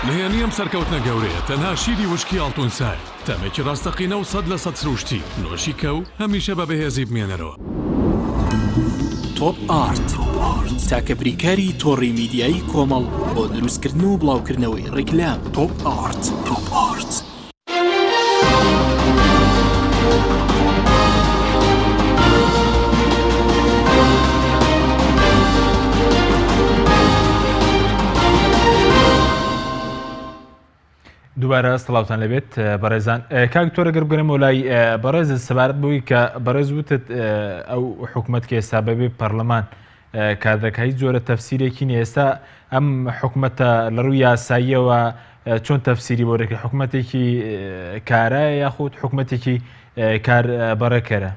نهێنی ئەم سەرکەوتنە گەورەیە تەنها شیری وشکی ئاڵتون سایە، تامێکی ڕاستەقینە و 100% سروشتی، نۆشی کە و هەمیشە بە بەهێزی بمێنەرەوە. تۆپ ئارت، تاکە بریکاری تۆڕی میدیایی کۆمەڵ بۆ دروستکردن و بڵاوکردنەوەی ڕیکلام. تۆپ ئارت. تۆپ ئارت. دووبارە سڵاوتان لەبێت بەڕێزان کاک تۆرە گەر بگەرمەوە لای بەڕێز سەبارەت بووی کە بەڕێز وتت ئەو حکوومەت کە ئێستا بەبێ پەرلەمان کار دەکات هیچ جۆرە تەفسیرێکی نیە ئێستا ئەم حکومەتە لە ڕووی یاساییەوە چۆن تەفسیری بۆ دەکرێت حکومەتێکی کارایە یاخود حکومەتێکی کار بەڕێکەرە؟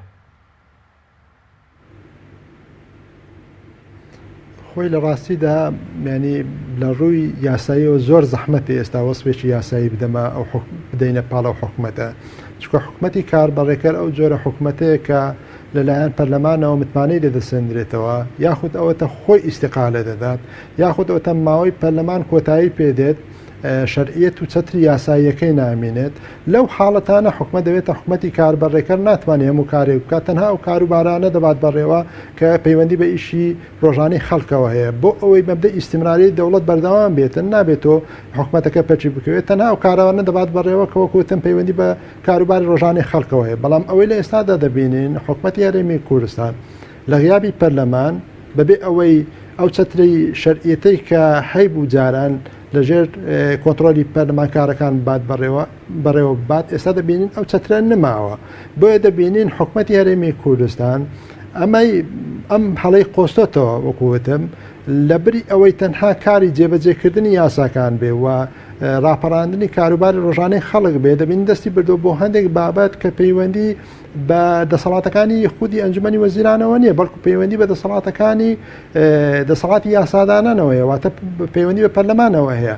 خۆی لە ڕاستیدا ینی لە ڕووی یاساییەوە زۆر زەحمەتە ئێستا وەسفێکی یاسایی بدەمە ئەو بدەینە پاڵ ئەو حکومەتە چونکە حکومەتی کار بەڕێکەر ئەو جۆرە حکومەتەیە کە لەلایەن پەرلەمانەوە متمانەی لێ دەسێندرێتەوە، یاخود ئەوەتە خۆی ئیستیقالە دەدات، یاخود ئەوەتە ماوەی پەرلەمان کۆتایی پێ دێت، شەرعیەت و چەتری یاساییەکەی نامینێت، لەو حاڵەتانە حکومەت دەبێتە حکومەتی کاربەڕێکەر، ناتوانێت هەموو کارێک بکات، تەنها ئەو کاروبارانە دەبات بەڕێوە کە پەیوەندی بە ئیشی ڕۆژانەی خەڵکەوە هەیە، بۆ ئەوەی مەبدەئی ئیستیمراریی دەوڵەت بەردەوام بێتن، نابێت تۆ حکومەتەکە پەکی بکەوێت، تەنها ئەو کارانە دەبات بەڕێوە کە وەکو وتم پەیوەندی بە کاروباری ڕۆژانەی خەڵکەوە هەیە، بەڵام ئەوەی لە ئێستادا دەبینین حکومەتی هەرێمی کوردستان لە غیابی پەرلەمان بەبێ ئەوەی ئەو چەترەی شەرعیەتەی کە هەیبوو جاران لەژێر کۆنتڕۆلی پەرلەمان کارەکان بات بەڕێوە بەڕێوە ببات ئێستا دەبینین ئەو چەترە نەماوە بۆیە دەبینین حکومەتی هەرێمی کوردستان ئەمەی ئەم هەڵەی قۆستۆتەوە وەکوتم لەبری ئەوەی تەنها کاری جێبەجێکردنی یاساکان بێ و ڕاپەڕاندنی کاروباری ڕۆژانەی خەڵک بێ دەبین دەستی بردووە بۆ هەندێک بابەت کە پەیوەندی بە دەسەڵاتەکانی خودی ئەنجومەنی وەزیرانەوە نییە بەڵکو پەیوەندی بە دەسەڵاتەکانی دەسەڵاتی یاسادانانەوەیە واتە پەیوەندی بە پەرلەمانەوە هەیە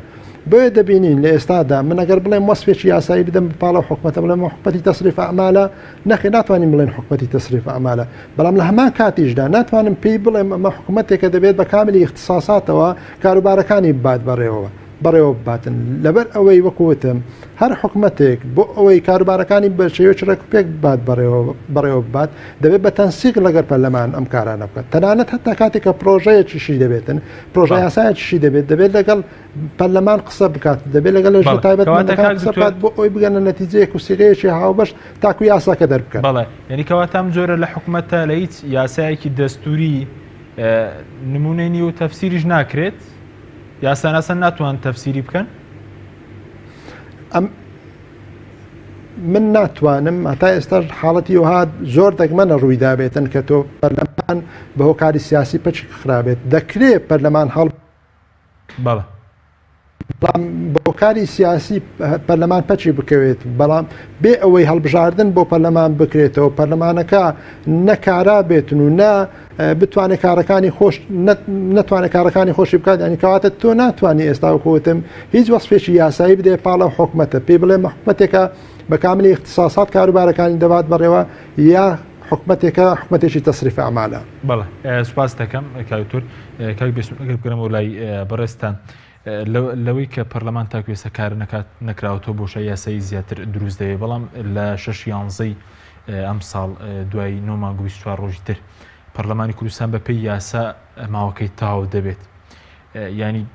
بۆیە دەبینین لە ئێستادا من ئەگەر بڵێم وەسفێکی یاسایی بدەم پاڵە حکومەتە بڵێم حکومەتی تەسریف ئەعمالە نەخێ ناتوانین بڵێن حکومەتی تەسریف ئەعمالە بەڵام لە هەمان کاتیشدا ناتوانم پێی بڵێم ئەمە حکومەتێکە دەبێت بە کاملی اختصاصاتەوە کاروبارەکانی بات بەڕێوەوە بەڕێوە بباتن لەبەر ئەوەی وەکو وتم هەر حکومەتێک بۆ ئەوەی کاروبارەکانی بە شێوەیەکی ڕێک و پێک ببات بەڕێوە ببات دەبێت بە تەنسیق لەگەر پەرلەمان ئەم کارانە بکات تەنانەت هەتا کاتێک کە پرۆژەیەکیشی دەبێتن پرۆژە یاسایەکیشی دەبێت دەبێت لەگەڵ پەرلەمان قسە بکات دەبێت لەگەڵ لەژنە تایبەتمەندەکان قسە بکات بۆ ئەوەی بگەنە نەتیجەیەک و سیغەیەکی هاوبەش تاکو یاساکە دەربکەن. بەڵێ یعنی کەواتە ئەم جۆرە لە حکومەتە لە هیچ یاسایەکی دەستوری نمونەی نیە و تەفسیریش ناکرێت؟ یاساناسان ناتوان تەفسیری بکەن؟ ئەم من ناتوانم هەتا ئێستا حاڵەتی وها زۆر دەگمەنە ڕووی دابێتن کە تۆ پەرلەمان بە هۆکاری سیاسی پچ خرابێت دەکرێ پەرلەمان هەڵ بەڵێ بەڵام بۆکاری سیاسی پەرلەمان پەچی بکەوێت بەڵام بێ ئەوەی هەڵبژاردن بۆ پەرلەمان بکرێتەوە پەرلەمانەکە نەکارا بێتن و نە بتوانێت کارەکانی خۆش نەتوانێت کارەکانی خۆشی بکات ینی کەواتە تۆ ناتوانانی ئێستا وەکوتم هیچ وەسفێکی یاسایی بدێ پاڵە حکومەتە پێی بڵێ حکومەتێکە بە کاملی اختصاصات کاروبارەکانی دەبات بەڕێوە یا حکومەتێکە حکومەتێکی تەسریف ئەعمالە. بەڵێ سوپاس دەکەم کاک دکتۆر. کاک بێسون ئەگەر بگەرمەوە لای بەڕێزتان. لەوەی کە پەرلەمان تاکو ئێستا کار نەکات نەکراوەتەوە بۆشای یاسایی زیاتر دروست دەبێت بەڵام لە شەش یانزەی ئەم ساڵ دوای نۆ مانگ و 24 ڕۆژی تر پەرلەمانی کوردستان بە پێی یاسا ماوەکەی تاو دەبێت ینی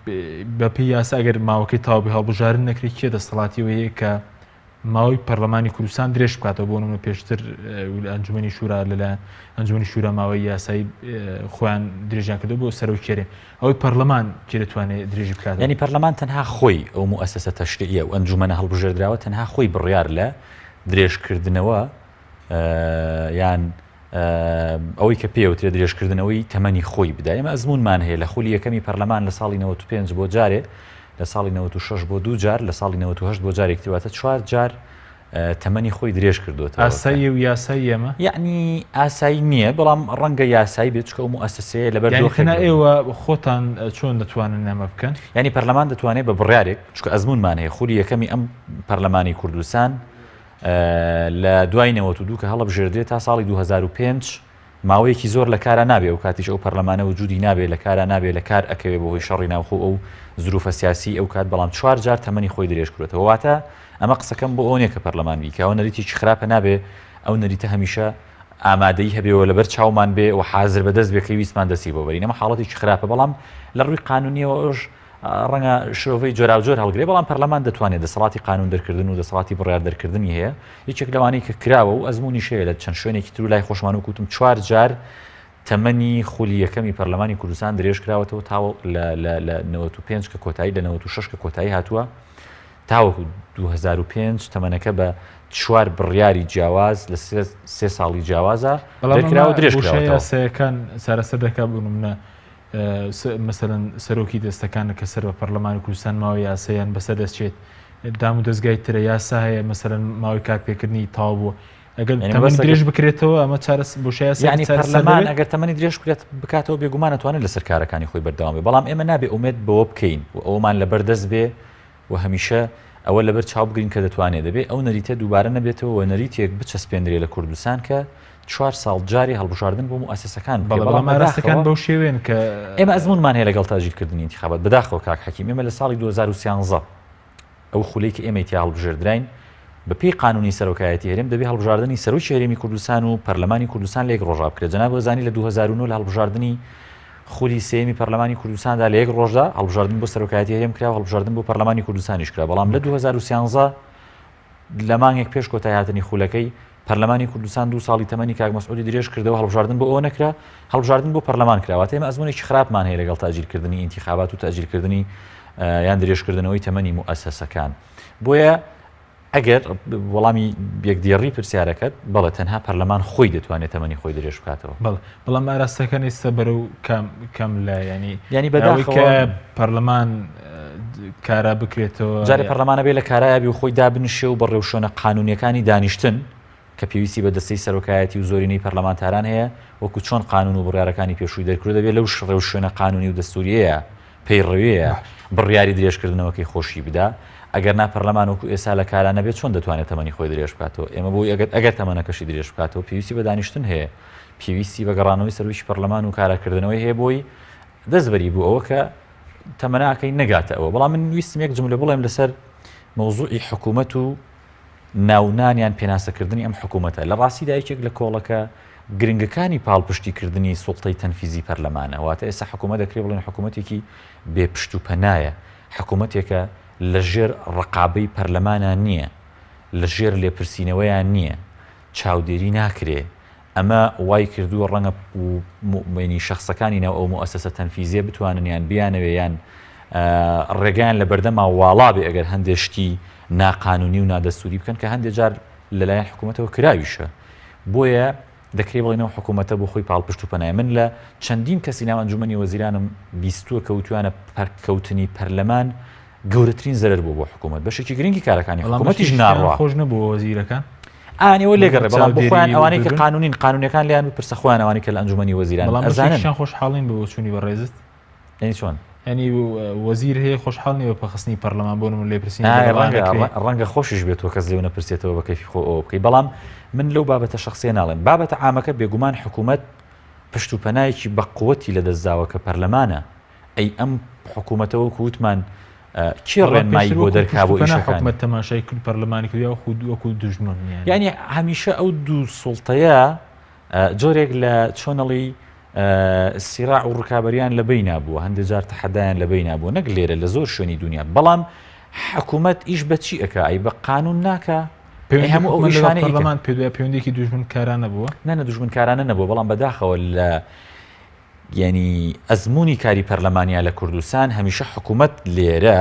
بە پێی یاسا ئەگەر ماوەکەی تاو بێ هەڵبژارن نەکرێت کێ دەسەڵاتی هەیە کە ماوەی پەرلەمانی کوردستان درێژ بکاتەوە، بۆ نمونە پێشتر ئەنجومەنی شورا لەلایەن ئەنجومەنی شورا ماوەی یاسایی خۆیان درێژیان کردو بۆ سەرۆکی هەرێم، ئەوەی پەرلەمان کێ دەتوانێت درێژی بکاتەوە؟ یانی پەرلەمان تەنها خۆی ئەو موئەسەسە تەشریعیە و ئەنجومەنە هەڵبژێردراوە تەنها خۆی بڕیار لە درێژکردنەوە یان ئەوەی کە پێوترێ درێژکردنەوەی تەمەنی خۆی بدا. ئێمە ئەزموونمان هەیە لە خولی یەکەمی پەرلەمان لە ساڵی 95 بۆ جارێ، لە ساڵی 96 بۆ دوو جار، لە ساڵی 98 بۆ جارێک تر، واتە چوار جار تەمەنی خۆی درێژ کردوێتەوە. ئاساییە و یاسایی ئەمە؟ یەعنی ئاسایی نییە، بەڵام ڕەنگە یاسایی بێت، چونکە ئەو موئەسەسەیە لەبەر یانی دۆخێک تەنها ئێوە خۆتان چۆن دەتوانن ئەمە بکەن؟ یانی پەرلەمان دەتوانێت بە بڕیارێک، چونکە ئەزموونمان هەیە، خولی یەکەمی ئەم پەرلەمانی کوردستان لە دوای 92 کە هەڵەبژێردرێت تا ساڵی 2005 ماوەیەکی زۆر لە کارا نابێ ئەو کاتیش ئەو پەرلەمانە وجودی نابێ لە کارا نابێ لە کار ئەکەوێ بەهۆی شەڕی ناوخۆ ئەو زروفە سیاسی ئەو کات بەڵام چوار جار تەمەنی خۆی درێژ کرێتەوە واتە ئەمە قسەکەم بۆ ئەو نیە کە پەرلەمان بیکا ئەوە نەریتێکی خراپە نابێ ئەو نەریتە هەمیشە ئامادەی هەبێ و لەبەر چاومان بێ و حازر بەدەست بێ کە ویستمان دەستی بۆ بەرین ئەمە حاڵەتێکی خراپە بەڵام لە ڕووی قانونیەوە ئەوش ڕەنگە شرۆڤەی جۆراوجۆر هەڵگرێ، بەڵام پەرلەمان دەتوانێت دەسەڵاتی قانوون دەرکردن و دەسەڵاتی بڕیار دەرکردنی هەیە، یەکێک لەوانەی کە کراوە و ئەزموونیش هەیە لە چەند شوێنێکی تر و لای خۆشمان وەک وتم چوار جار تەمەنی خولی یەکەمی پەرلەمانی کوردستان درێژ کراوەتەوە تا لە لە لە 95 کە کۆتایی لە 96 کە کۆتایی هاتووە تاوەکو 2005 تەمەنەکە بە چوار بڕیاری جیاواز لە سێ ساڵی جیاوازە بەڵام دەرکراوە درێژ بۆشایە کراوەتەوە. یاسایەکان چارەسەر دەکات بۆ نمونە مەسەلەن سەرۆکی دەستەکان کە سەر بە پەرلەمانی کوردستان ماوەی یاسایان بەسەر دەچێت دام و دەستگای ترە یاسا هەیە مەسەلەن ماوەی کارپێکردنی تەواو بووە ئەگەر تەمەنی درێژ بکرێتەوە ئەمە چارەس بۆ شایە ینی پەرلەمان ئەگەر تەمەنی درێژ بکرێت بکاتەوە بێگومان ئەتوانێت لەسەر کارەکانی خۆی بەردەوام بێ بەڵام ئێمە نابێ ئومێد بەوە بکەین و ئەومان لەبەر دەست بێ و هەمیشە ئەوە لەبەر چاو بگرین کە دەتوانێ دەبێ ئەو نەریتە دووبارە نەبێتەوە و نەریتێک بچەسپێندرێ لە کوردستان کە چوار ساڵ جارێ هەڵبژاردن بۆ موئەسەسەکان بکرێ. بەڵێ، بەڵام بەڵام ئاراستەکان بەداخەوە بەو شێوەیەن کە ئێمە ئەزموونمان هەیە لەگەڵ تاجیلکردنی ئینتیخابات. بەداخەوە کاک حەکیم ئێمە لە ساڵی 2013 ئەو خولەی کە ئێمەی تیا هەڵبژێردراین بە پێی قانوونی سەرۆکایەتی هەرێم دەبێ هەڵبژاردنی سەرۆکی هەرێمی کوردستان و پەرلەمانی کوردستان لە یەک ڕۆژا بکرێت. جەناب ئەزانی لە 2009 لە هەڵبژاردنی خولی سێیەمی پەرلەمانی کوردستاندا لە یەک ڕۆژدا هەڵبژاردن بۆ سەرۆکایەتی هەرێم کرا و هەڵبژاردن بۆ پەرلەمانی کوردستانیش کرا، بەڵام لە 2013 لە مانگێک پێش کۆتایی هاتنی خولەکەی پەرلەمانی کوردستان دوو ساڵی تەمەنی کاک مەسعودی درێژ کردەوە هەڵبژاردن بۆ ئەوە نەکرا هەڵبژاردن بۆ پەرلەمان کرا واتە ئێمە ئەزمونێکی خراپمان هەیە لەگەڵ تاجیلکردنی ئینتیخابات و تاجیلکردنی یان درێژکردنەوەی تەمەنی موئەسەسەکان بۆیە ئەگەر وەڵامی یەکدێڕی پرسیارەکەت بەڵێ تەنها پەرلەمان خۆی دەتوانێت تەمەنی خۆی درێژ بکاتەوە. بەڵێ بەڵام ئاراستەکان ئێستا بەرەو کام کام لا ینی ینی ئەوەی بەداخەوە کە پەرلەمان کارا بکرێتەوە جارێ پەرلەمانە بێ لە کارایە بێ و خۆی دابنیشێ و بە ڕێوشوێنە قانونیەکانی دانیشتن کە پێویستی بە دەستەی سەرۆکایەتی و زۆرینەی پەرلەمانتاران هەیە وەکو چۆن قانون و بڕیارەکانی پێشووی دەرکردووە دەبێ لەو ڕێوشوێنە قانونی و دەستوریەیە پەیڕەوێیە بڕیاری درێژکردنەوەکەی خۆشی بدا، ئەگەر نا پەرلەمان وەکو ئێستا لە کارا نەبێت چۆن دەتوانێت تەمەنی خۆی درێژ بکاتەوە؟ ئێمە بۆی ئەگەر ئەگەر تەمەنەکەشی درێژ بکاتەوە پێویستی بە دانیشتن هەیە، پێویستی بە گەڕانەوەی سەرۆکی پەرلەمان و کاراکردنەوەی هەیە بۆی دەستبەری بۆ ئەوە کە تەمەناکەی نەگاتە ئەوە. بەڵام من ویستم یەک جملە بڵێم لەسەر مەوزوعی حکوومەت و ناونان یان پێناسەکردنی ئەم حکوومەتە لە ڕاستیدا یەکێک لە کۆڵەکە گرنگەکانی پاڵپشتیکردنی سوڵتەی تەنفیزی پەرلەمانە. واتە ئێستا حکوومەت دەکرێ بڵێین حکوومەتێکی بێ پشت و پەنایە، حکوومەتێکە لە ژێر ڕقابەی پەرلەمانا نییە، لە ژێر لێپرسینەوەیان نییە، چاودێری ناکرێ، ئەمە وای کردووە ڕەنگە موئمنی شەخسەکانی ناو ئەو موئەسەسە تەنفیزیە بتوانن یان بیانەوێ یان ڕێگایان لە بەردەما واڵا بێ ئەگەر هەندێ شتی ناقانونی و نادەستوری بکەن کە هەندێ جار لەلایەن حکوومەتەوە کراویشە بۆیە دەکرێ بڵێن ئەو حکوومەتە بۆ خۆی پاڵپشت و پەنایە من لە چەندین کەسی ناو ئەنجومەنی وەزیرانم بیستووە کە وتویانە پەککەوتنی پەرلەمان گەورەترین زەرەر بوو بۆ حکوومەت بەشێکی گرنگی کارەکانی حکوومەتیش ناڕوا خۆش نەبوو وەزیرەکان ئانەوە لێگەڕێ بەڵام بۆ خۆیان ئەوانەی کە قانونین قانونەکان لیان بپرسە خۆیان ئەوانەی کە لە ئەنجومەنی وەزیران بەڵام ئەزانن خۆشحاڵین بە بۆچوونی بەڕێزت یعنی چۆن ینی وەزیر هەیە خۆشحاڵ نییە بە پەخستنی پەرلەمان بۆ نمونە لێپرسینەوە ڕەنگە خۆشیش بێت و کەس لێو نەپرسێتەوە بە کەیفی خۆ ئەوە بکەی بەڵام من لەو بابەتە شخصیە ناڵێم بابەتە عامەکە بێگومان حکوومەت پشت و پەنایەکی بە قوتی لەدەستداوە کە پەرلەمانە. ئەی ئەم حکوومەتە وەکو وتمان کێ ڕێنمایی بۆ دەرکا بۆ ئیشەکانی؟ حکومەت تەماشای کرد پەرلەمانی کرد یاخود وەکو دوژمن یانی هەمیشە ئەو دوو سوڵتەیە جۆرێک لە چۆنەڵی سیراع و ڕکابەریان لە بەینا بووە هەندێک جار تەحەدایان لە بەینا بووە نەک لێرە لە زۆر شوێنی دنیا بەڵام حکوومەت ئیش بە چی ئەکا ئەی بە قانون ناکا هەموو ئەو ئیشانەی پەرلەمان پێ پەیوەندێکی دوژمنکارانە بووە نە دوژمنکارانە نەبووە بەڵام بەداخەوە لە یانی ئەزموونی کاری پەرلەمانیا لە کوردستان هەمیشە حکوومەت لێرە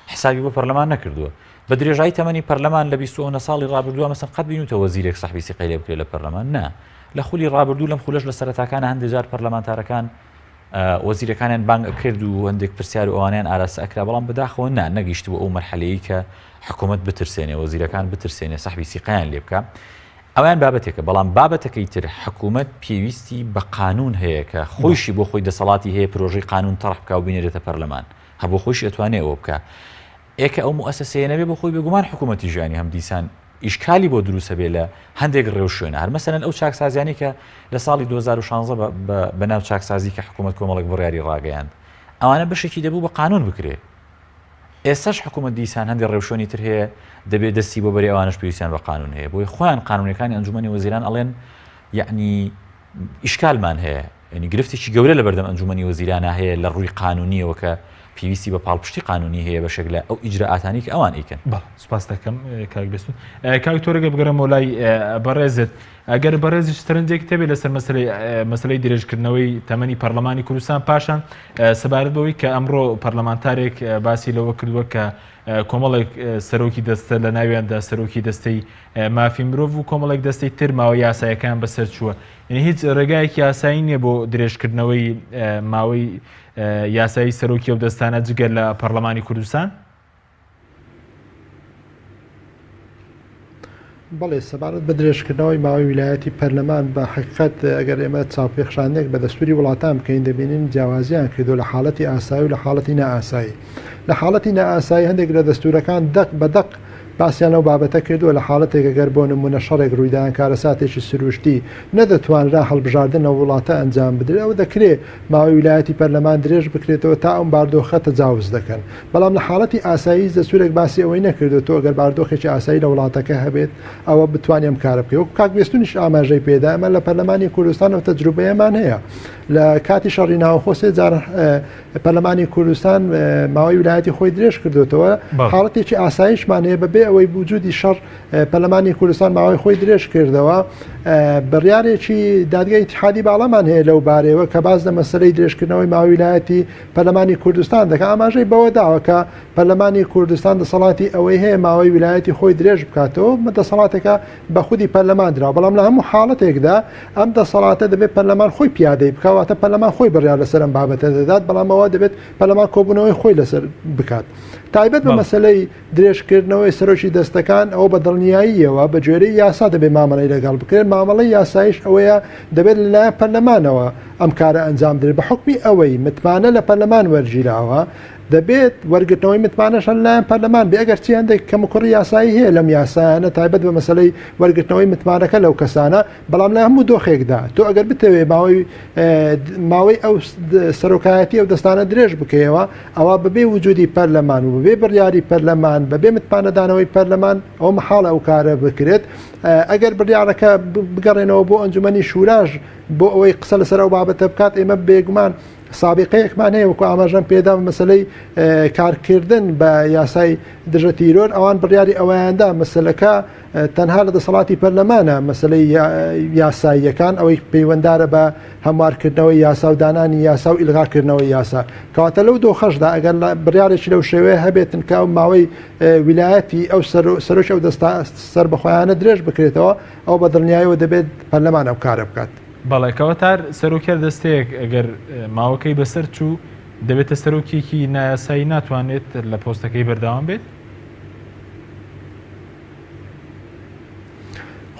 حسابی بۆ پەرلەمان نەکردووە بە درێژایی تەمەنی پەرلەمان لە 29 ساڵی ڕابردووە مەسەن قەت بینوتە وەزیرێک سەحبی سیقەی لێ بکرێت لە پەرلەمان نا لە خولی ڕابردوو لەم خولەش لە سەرەتاکانە هەندێک جار پەرلەمانتارەکان وەزیرەکانیان بانگ ئەکرد و هەندێک پرسیار و ئەوانیان ئاراستە ئەکرا بەڵام بەداخەوە نا نەگەیشت بۆ ئەو مەرحەلەیە کە حکوومەت بترسێنێ وەزیرەکان بترسێنێ سەحبی سیقەیان لێ بکە ئەویان بابەتێکە، بەڵام بابەتەکەی تر حکوومەت پێویستی بە قانوون هەیە کە خۆیشی بۆ خۆی دەسەڵاتی هەیە پرۆژەی قانوون تەڕح بکا و بینێرێتە پەرلەمان، هە بۆ خۆیشی ئەتوانێ ئەوە بکا. ئێ کە ئەو موئەسەسەیە نەبێ بۆ خۆی بێگومان حکوومەتیش یانی هەم دیسان ئیشکالی بۆ دروست ئەبێ لە هەندێک ڕێوشوێنە. هەر مەسەلەن ئەو چاکسازیانەی کە لە ساڵی 2016 بە بە ناو چاکسازی کە حکوومەت کۆمەڵێک بڕیاری ڕاگەیاند ئەوانە بەشێکی دەبوو بە قانوون بکرێ. ئێستاش حکوومەت دیسان هەندێک ڕێوشوێنی تر هەیە دەبێت دەستی بۆ بەرێ ئەوانەش پێویستیان بە قانون هەیە بۆیە خۆیان قانونەکانی ئەنجومەنی وەزیران ئەڵێن یعنی ئیشکالمان هەیە یعنی گرفتێکی گەورە لە بەردەم ئەنجومەنی وەزیرانە هەیە لە ڕووی قانونیەوە کە پێویستی بە پاڵپشتی قانونی هەیە بەشێک لە ئەو ئیجرائاتانی کە ئەوان ئەیکەن. بەڵێ سوپاس دەکەم کاک بێستون. کاک تۆرەگە بگەڕێمەوە لای بەڕێزت. ئەگەر بەڕێزیش سەرنجێکت هەبێت لەسەر مەسەلەی مەسەلەی درێژکردنەوەی تەمەنی پەرلەمانی کوردستان پاشان سەبارەت بەوەی کە ئەمڕۆ پەرلەمانتارێک باسی لەوە کردووە کە کۆمەڵێک سەرۆکی دەستە لە ناویاندا سەرۆکی دەستەی مافی مرۆڤ و کۆمەڵێک دەستەی تر ماوە یاسایەکان بەسەر چووە یعنی هیچ ڕێگایەکی یاسایی نییە بۆ درێژکردنەوەی ماوەی یاسایی سەرۆکی ئەو دەستانە جگە لە پەرلەمانی کوردستان؟ بەڵێ سەبارەت بە درێژکردنەوەی ماوەی ویلایەتی پەرلەمان بە حقیقەت ئەگەر ئێمە چاوپێخشاندنێک بە دەستوری وڵاتان بکەین دەبینین جیاوازیان کردو لە حاڵەتی ئاسایی و لە حاڵەتی نائاسایی لە حاڵەتی نائاسایی هەندێک لە دەستورەکان دەق بە دەق باسیان لەو بابەتە کردووە لە حاڵەتێک گەر بۆ نمونە شەڕێک ڕوویدان کارەساتێکی سروشتی نەدەتوانرا هەڵبژاردن لە وڵاتە ئەنجام بدرێت ئەو دەکرێت ماوەی ویلایەتی پەرلەمان درێژ بکرێتەوە تا ئەم باردۆخە تەجاوز دەکەن بەڵام لە حاڵەتی ئاسایی هیچ دەستورێک باسی ئەوەی نەکردووە تۆ ئەگەر باردۆخێکی ئاسایی لە وڵاتەکە هەبێت ئەوە بتوانانی ئەم کارە بکەی وەکو کاک بێستونیش ئاماژەی پێدا ئەمە لە پەرلەمانی کوردستان ئەو تەجروبەیەمان هەیە لە کاتی شەڕی ناوخۆ سێ جار پەرلەمانی کوردستان ماوەی ویلایەتی خۆی درێژ کردوێتەوە حاڵەتێکی ئاسایشمان هەیە بەبێ ئەوەی وجودی شەڕ پەرلەمانی کوردستان ماوەی خۆی درێژ کردەوە بڕیارێکی دادگای ئیتحادی باڵامان هەیە لەو بارەیەوە کە باز لە مەسلەی درێژکردنەوەی ماوەی ویلایەتی پەرلەمانی کوردستان دەکات ئاماژەی بەوە داوە کە پەرلەمانی کوردستان دەسەڵاتی ئەوەی هەیە ماوەی ویلایەتی خۆی درێژ بکاتەوە دەسەڵاتێکە بە خودی پەرلەمان درا بەڵام لە هەموو حاڵەتێکدا ئەم دەسەڵاتە دەبێت پەرلەمان خۆی پیادەی بکواتە پەرلەمان خۆی بڕیار لەسەر ئەم بابەتە دەدات بەڵام ئەوە دەبێت پەرلەمان کۆبوونەوەی خۆی لەسەر بکات تایبەت بە مەسلەی درێژکردنەوەی سەرۆکی دەستەکان ئەوە بە دڵنیاییەوە بە گوێرەی یاسا دەبێت مامەڵەی لەگەڵ بکرێت، مامەڵەی یاساییش ئەوەیە دەبێت لەلایەن پەرلەمانەوە ئەم کارە ئەنجام بدرێت، بە حوکمی ئەوەی متمانە لە پەرلەمان وەرگیراوە دەبێت وەرگرتنەوەی متمانەش هەر لەلایەن پەرلەمان بێ، ئەگەرچی هەندێک کەموکوڕی یاسایی هەیە لەم یاسایانە تایبەت بە مەسەلەی وەرگرتنەوەی متمانەکە لەو کەسانە، بەڵام لە هەموو دۆخێکدا تۆ ئەگەر بتەوێت ماوەی ماوەی ئەو سەرۆکایەتی ئەو دەستانە درێژ بکەیەوە ئەوا بەبێ وجودی پەرلەمان و بەبێ بڕیاری پەرلەمان بەبێ متمانەدانەوەی پەرلەمان ئەو مەحاڵە ئەو کارە بکرێت ئەگەر بڕیارەکە بگەڕێنەوە بۆ ئەنجومەنی شوراش بۆ ئەوەی قسە لەسەر ئەو بابەتە بکات ئێمە بێگومان سابقەیەکمان هەیە وەکو ئاماژەم پێدا مەسلەی کارکردن بە یاسای دژە تیرۆر ئەوان بڕیاری ئەوەیاندا مەسلەکە تەنها لە دەسەڵاتی پەرلەمانە مەسلەی یاساییەکان ئەوەی پەیوەندارە بە هەموارکردنەوەی یاسا و دانانی یاسا و ئیلغاکردنەوەی یاسا کەواتە لەو دۆخەشدا ئەگەر بڕیارێکی لەو شێوەیە هەبێتن کە ئەو ماوەی ویلایەتی ئەو سەرۆکی ئەو دەستا سەربەخۆیانە درێژ بکرێتەوە ئەو بە دڵنیایەوە دەبێت پەرلەمان ئەو کارە بکات. بەڵێ کەواتە سەرۆکی هەر دەستەیەک ئەگەر ماوەکەی بەسەر چوو دەبێتە سەرۆکێکی نایاسایی ناتوانێت لە پۆستەکەی بەردەوام بێت؟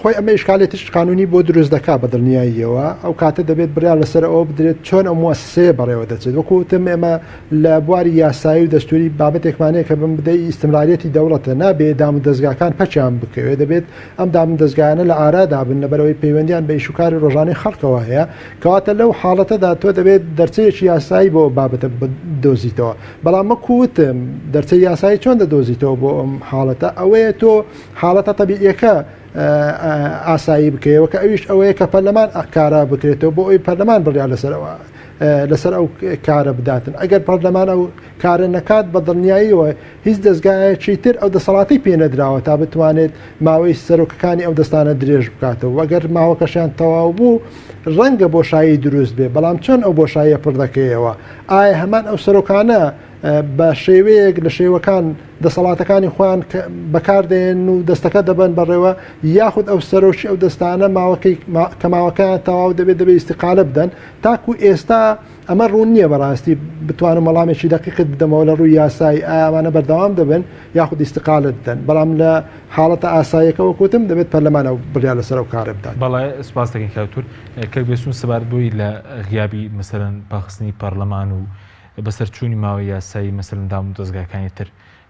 خۆی ئەمە ئیشکالێتیش قانونی بۆ دروست دەکا بە دڵنیاییەوە ئەو کاتە دەبێت بڕیار لەسەر ئەوە بدرێت چۆن ئەو موسسەیە بەڕێوە دەچێت وەکو وتم ئێمە لە بواری یاسایی و دەستوری بابەتێکمان هەیە کە بم بدەی ئیستمراریەتی دەوڵەتە نابێ دام و دەزگاکان پەکیان بکەوێت دەبێت ئەم دام و دەزگایانە لە ئارادا بن لەبەرئەوەی پەیوەندیان بە ئیشوکاری ڕۆژانەی خەڵکەوە هەیە کەواتە لەو حاڵەتەدا تۆ دەبێت دەرچەیەکی یاسایی بۆ ئەو بابەتە بدۆزیتەوە بەڵام وەکو وتم دەرچەی یاسایی چۆن دەدۆزیتەوە بۆ ئەم حاڵەتە ئەوەیە تۆ حاڵەتە تەبیعیەکە ئاسایی بکەیەوە کە ئەویش ئەوەیە کە پەرلەمان کارا بکرێتەوە بۆ ئەوی پەرلەمان بڕیار لەسەر ئەوە لەسەر ئەو کارە بداتن ئەگەر پەرلەمان ئەو کارە نەکات بە دڵنیاییەوە هیچ دەستگایەکی تر ئەو دەسەڵاتی پێ نەدراوە تا بتوانێت ماوەی سەرۆکەکانی ئەو دەستانە درێژ بکاتەوە وەگەر ماوەکەشیان تەواو بوو ڕەنگە بۆشایی دروست بێ بەڵام چۆن ئەو بۆشاییە پڕ دەکەیەوە ئایا هەمان ئەو سەرۆکانە بە شێوەیەک لە شێوەکان دەسەڵاتەکانی خۆیان بەکاردێن و دەستەکە دەبەن بەڕێوە یاخود ئەو سەرۆکی ئەو دەستانە ماوەکەی کە ماوەکەیان تەواو دەبێت دەبێت ئیستیقالە بدەن تاکو ئێستا ئەمە ڕوون نییە بەڕاستی بتوانم وەڵامێکی دەقیقت بدەمەوە لە ڕووی یاسایی ئایا ئەمانە بەردەوام دەبن یاخود ئیستیقالە دەدەن بەڵام لە حاڵەتە ئاساییەکە وەک وتم دەبێت پەرلەمان ئەو بڕیار لەسەر ئەو کارە بدات. بەڵێ سوپاس دەکەین کاک دکتۆر. کاک بێستوون سەبارەت بەوەی لە غیابی مەسەلەن پاخستنی پەرلەمان و بەسەرچوونی ماوەی یاسایی مەسەلەن دام و دەزگاکانی تر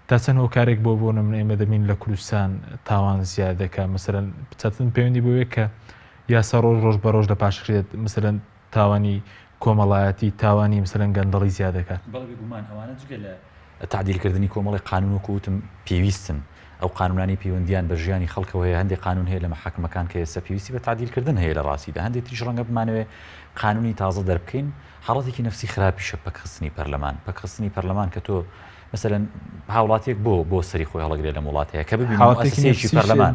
تا چەند هۆکارێک بۆ بۆ نمونە ئێمە دەبین لە کوردستان تاوان زیاد دەکا مەسەلەن چەتن پەیوەندی بۆیە کە یاسا ڕۆژ ڕۆژ بە ڕۆژ لە پاشکرێت مەسەلەن تاوانی کۆمەڵایەتی تاوانی مەسەلەن گەندەڵی زیاد دەکات. بەڵێ بێگومان ئەوانە جگە لە تەعدیل کردنی کۆمەڵێک قانون وەکو وتم پێویستن ئەو قانونانەی پەیوەندیان بە ژیانی خەڵکەوە هەیە هەندێک قانون هەیە لە مەحاکمەکان کە ئێستا پێویستی بە تەعدیل کردن هەیە لە ڕاستیدا هەندێک تریش ڕەنگە بمانەوێ قانونی تازە دەربکەین حاڵەتێکی نەفسی خراپیشە پەکخستنی پەرلەمان پەکخستنی پەرلەمان کە تۆ مەسەلەن هاوڵاتیەک بۆ بۆ سەری خۆی هەڵەگرێ لەم وڵاتەیە کە ببینی موئەسەسەیەکی پەرلەمان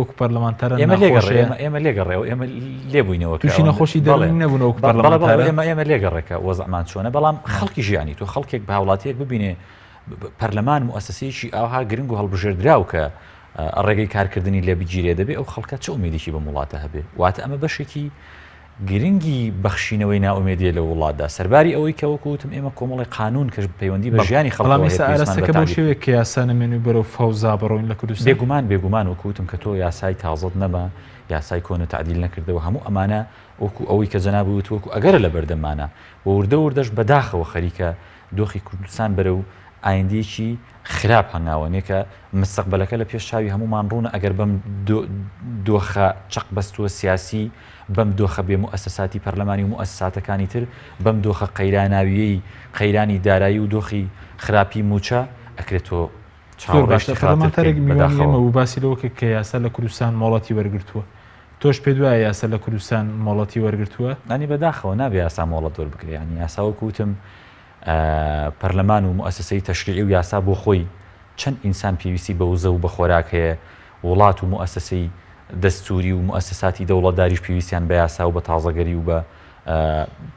وەکو پەرلەمانتاران ئێمە لێگەڕێ ئێمە لێگەڕێەوە ئێمە لێبووینەوە تووشی نەخۆشی دەروونی نەبوون وەکو پەرلەمانتاران ئێمە ئێمە لێگەڕێکە وەزعمان چۆنە بەڵام خەڵکی ژیانی تۆ خەڵکێک بە هاوڵاتیەک ببینێ پەرلەمان موئەسەسەیەکی ئاوها گرنگ و هەڵبژێردراو کە ڕێگەی کارکردنی لێ بگیرێ دەبێ ئەو خەڵکە چ ئومێدێکی بەم وڵاتە هەبێ واتە ئەمە بەشێکی گرنگی بەخشینەوەی نائومێدیە لە وڵاتدا، سەرباری ئەوەی کە وەکو وتم ئێمە کۆمەڵێک قانوون کە پەیوەندی بە ژیانی خەڵکەوە بەڵام هەیە ئێستا پێویستمان بە ئاراستەکە بەو تەعدیل. شێوەیە کە یاسا نەمێنێ و بەرەو فەوزا بڕۆین لە کوردستان؟ بێگومان بێگومان وەکو وتم کە تۆ یاسای تازەت نەما، یاسای کۆنت تەعدیل نەکردەوە، هەموو ئەمانە وەکو ئەوەی کە جەنابت وت وەکو ئەگەرە لە بەردەممانە و وردە وردەش بەداخەوە خەریکە دۆخی کوردستان بەرەو ئایندەیەکی خراپ هەنگاوەنێ کە مستەقبەلەکە لە پێش چاوی هەموومان ڕوونە ئەگەر بەم دۆخە چەقبەستووە سیاسی بەم دۆخە بێ موئەسەساتی پەرلەمانی و موئەسەساتەکانی تر بەم دۆخە قەیراناوییەی قەیرانی دارایی و دۆخی خراپی مووچە ئەکرێت تۆ زۆر چاوەڕێی باشە شتی خراپتر پەرلەمانتارێک بکەی میوانی بەداخەوە. ئێمە بوو باسی لەوە کرد کە یاسا لە کوردستان مۆڵەتی وەرگرتووە تۆش پێت وایە یاسا لە کوردستان مۆڵەتی وەرگرتووە؟ یانی بەداخەوە نابێ یاسا مۆڵەت وەربگرێ یانی یاسا وەکو وتم پەرلەمان و موئەسەسەی تەشریعی و یاسا بۆ خۆی چەند ئینسان پێویستی بە وزە و بە خۆراک هەیە وڵات و موئەسەسەی دەستوری و موئەسەساتی دەوڵەتداریش پێویستیان بە یاسا و بە تازەگەری و بە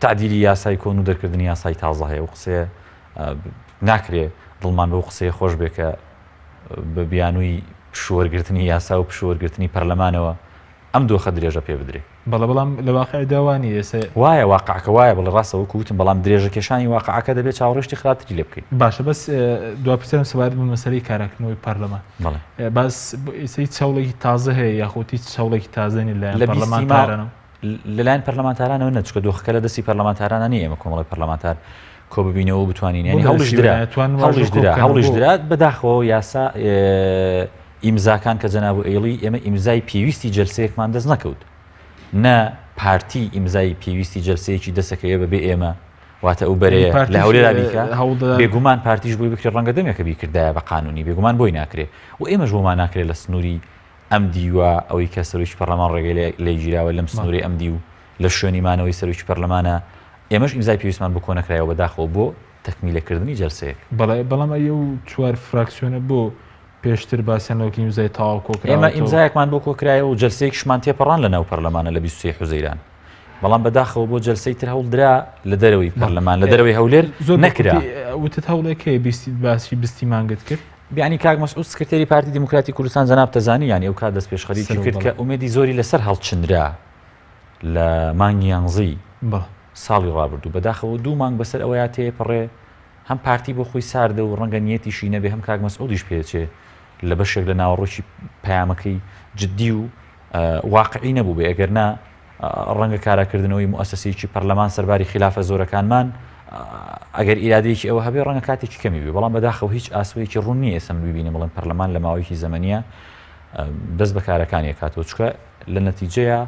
تەعدیلی یاسای کۆن و دەرکردنی یاسای تازە هەیە و قسەیە ناکرێ دڵمان بەو قسەیە خۆش بێ کە بە بیانووی پشووەرگرتنی یاسا و پشووەرگرتنی پەرلەمانەوە ئەم دۆخە درێژە پێ بدرێ. بەڵێ بەڵام لە واقعدا وا نییە ئێستا. وایە واقعەکە وایە بەڵێ ڕاستە وەکو وتم بەڵام درێژە کێشانی واقعەکە دەبێ چاوەڕێی شتی خراپتری لێ بکەین. باشە بەس دوا پرسیارم سەبارەت بە مەسەلەی کاراکردنەوەی پەرلەمان. بەڵێ. باس ئێستا هیچ هەوڵێکی تازە هەیە یاخود هیچ هەوڵێکی تازە نییە لەلایەن لە بیستی ما پەرلەمانتارانەوە؟ لەلایەن پەرلەمانتارانەوە نە چونکە دۆخەکە لە دەستی پەرلەمانتارانە نییە ئێمە کۆمەڵی پەرلەمانتار کۆ ببینەوە و بتوانین بۆ یانی لە هەوڵیش دەستی درا وایە توان واژۆ هەوڵیش کۆ درا بکەنەوە هەوڵیش بۆ؟ درا بەداخەوە یاسا ئیمزاکان کە جەناب ئەیڵی ئێمە ئیمزای پێویستی جەلسەیەکمان دەست نەکەوت نە پارتی ئیمزای پێویستی جەلسەیەکی دەسەکەوێ بەبێ ئێمە واتە ئەو بەرەیە لە هەولێرا بیکە بێگومان پارتیش بۆی بکرێت ڕەنگە دەمێکە بیکردایە بە قانونی بێگومان بۆی ناکرێ و ئێمەش بۆمان ناکرێت لە سنووری ئەم دیوە ئەوەی کە سەرۆکی پەرلەمان ڕێگەی لێ گیراوە لەم سنووری ئەم دیو لە شوێنی مانەوەی سەرۆکی پەرلەمانە ئێمەش ئیمزای پێویستمان بۆ کۆنەکرایەوە بەداخەوە بۆ تەکمیلەکردنی جەلسەیەک. بەڵێ بەڵام ئەی ئەو چوار فراکسیۆنە بۆ پێشتر باسیان لەوە کرد ئیمزای تەواو ئێمە کۆکراوەتەوە؟ ئیمزایەکمان بۆ کۆکرایەوە و جەلسەیەکیشمان تێپەڕاند لە ناو پەرلەمانە لە 23 حوزەیران بەڵام بەداخەوە بۆ جەلسەی تر هەوڵدرا لە دەرەوەی پەرلەمان لە دەرەوەی هەولێر زۆر نەکرا. وتت هەوڵێک هەیە باسی بیستی مانگت کرد؟ یانی کاک مەسعود سکرتێری پارتی دیموکراتی کوردستان جەنابت دەزانی یانی ئەو کات دەستپێشخەریی کرد کە ئومێدی زۆری لەسەر هەڵچنرا لە مانگی یانزەی ساڵی ڕابردوو بەداخەوە دوو مانگ بەسەر ئەوەیا تێپەڕێ هەم پارتی بۆ خۆی ساردە و ڕەنگە نیەتیشی نەبێ هەم کاک مەسعودیش پێچێ لە بەشێک لە ناوەڕۆکی پەیامەکەی جددی و واقعی نەبوو بێ ئەگەر نا ڕەنگە کاراکردنەوەی موئەسەسەیەکی پەرلەمان سەرباری خیلافە زۆرەکانمان ئەگەر ئیرادەیەکی ئەوە هەبێ ڕەنگە کاتێکی کەمی بێ بەڵام بەداخەوە هیچ ئاسۆیەکی ڕوون نییە ئێستا من ببینم بڵێم پەرلەمان لە ماوەیەکی زەمەنیە دەست بە کارەکانی ئەکاتەوە چونکە لە نەتیجەیە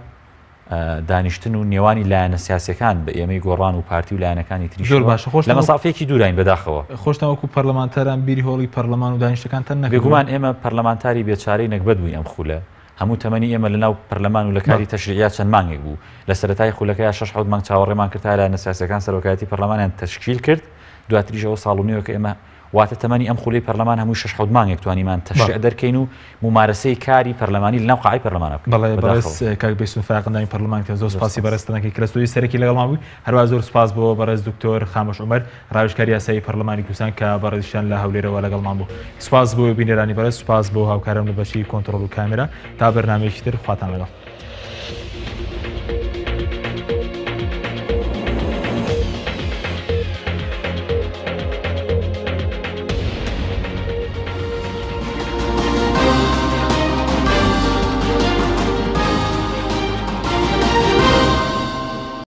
دانیشتن و نێوانی لایەنە سیاسەکان بە ئێمەی گۆڕان و پارتی و لایەنەکانی تری زۆر باشە خۆش لە مەسافەیەکی دووراین بەداخەوە. خۆشتان وەکو پەرلەمانتاران بیری هۆڵی پەرلەمان و دانیشتەکانتان نەکردووە؟ بێگومان ئێمە پەرلەمانتاری بێچارەی نەگبەت بووین ئەم خولە هەموو تەمەنی ئێمە لەناو پەرلەمان و لە کاری تەشریعیا چەند مانگێک بوو. لە سەرەتای خولەکەیا شەش حەوت مانگ چاوەڕێمان کرد تا لایەنە سیاسیەکان سەرۆکایەتی پەرلەمانیان تەشکیل کرد، دواتریش ئەوە ساڵ و نێوێکە ئێمە واتە تەمەنی ئەم خولەی پەرلەمان هەمووی شەش حەوت مانگێک توانیمان تەشریع دەرکەین و مومارەسەی کاری پەرلەمانی لەناو قاعەی پەرلەمانا بکەین. بەڵێ بەڕێز کاک بێستوون فایەق ئەندامی پەرلەمان کە زۆر سوپاسی بەڕێزتان دەکەین کە لە ستۆدیۆی سەرەکی لەگەڵمان بووی، هەروەها زۆر سوپاس بۆ بەڕێز دکتۆر خامۆش عومەر ڕاوێژکاری یاسایی پەرلەمانی کوردستان کە بەڕێزیشیان لە هەولێرەوە لەگەڵمان بوو. سوپاس بۆ بینەرانی بەڕێز، سوپاس بۆ هاوکارم لە بەشی کۆنتڕۆڵ و کامێرا. تا بەرنامەیەکی تر خواتان لەگەڵ.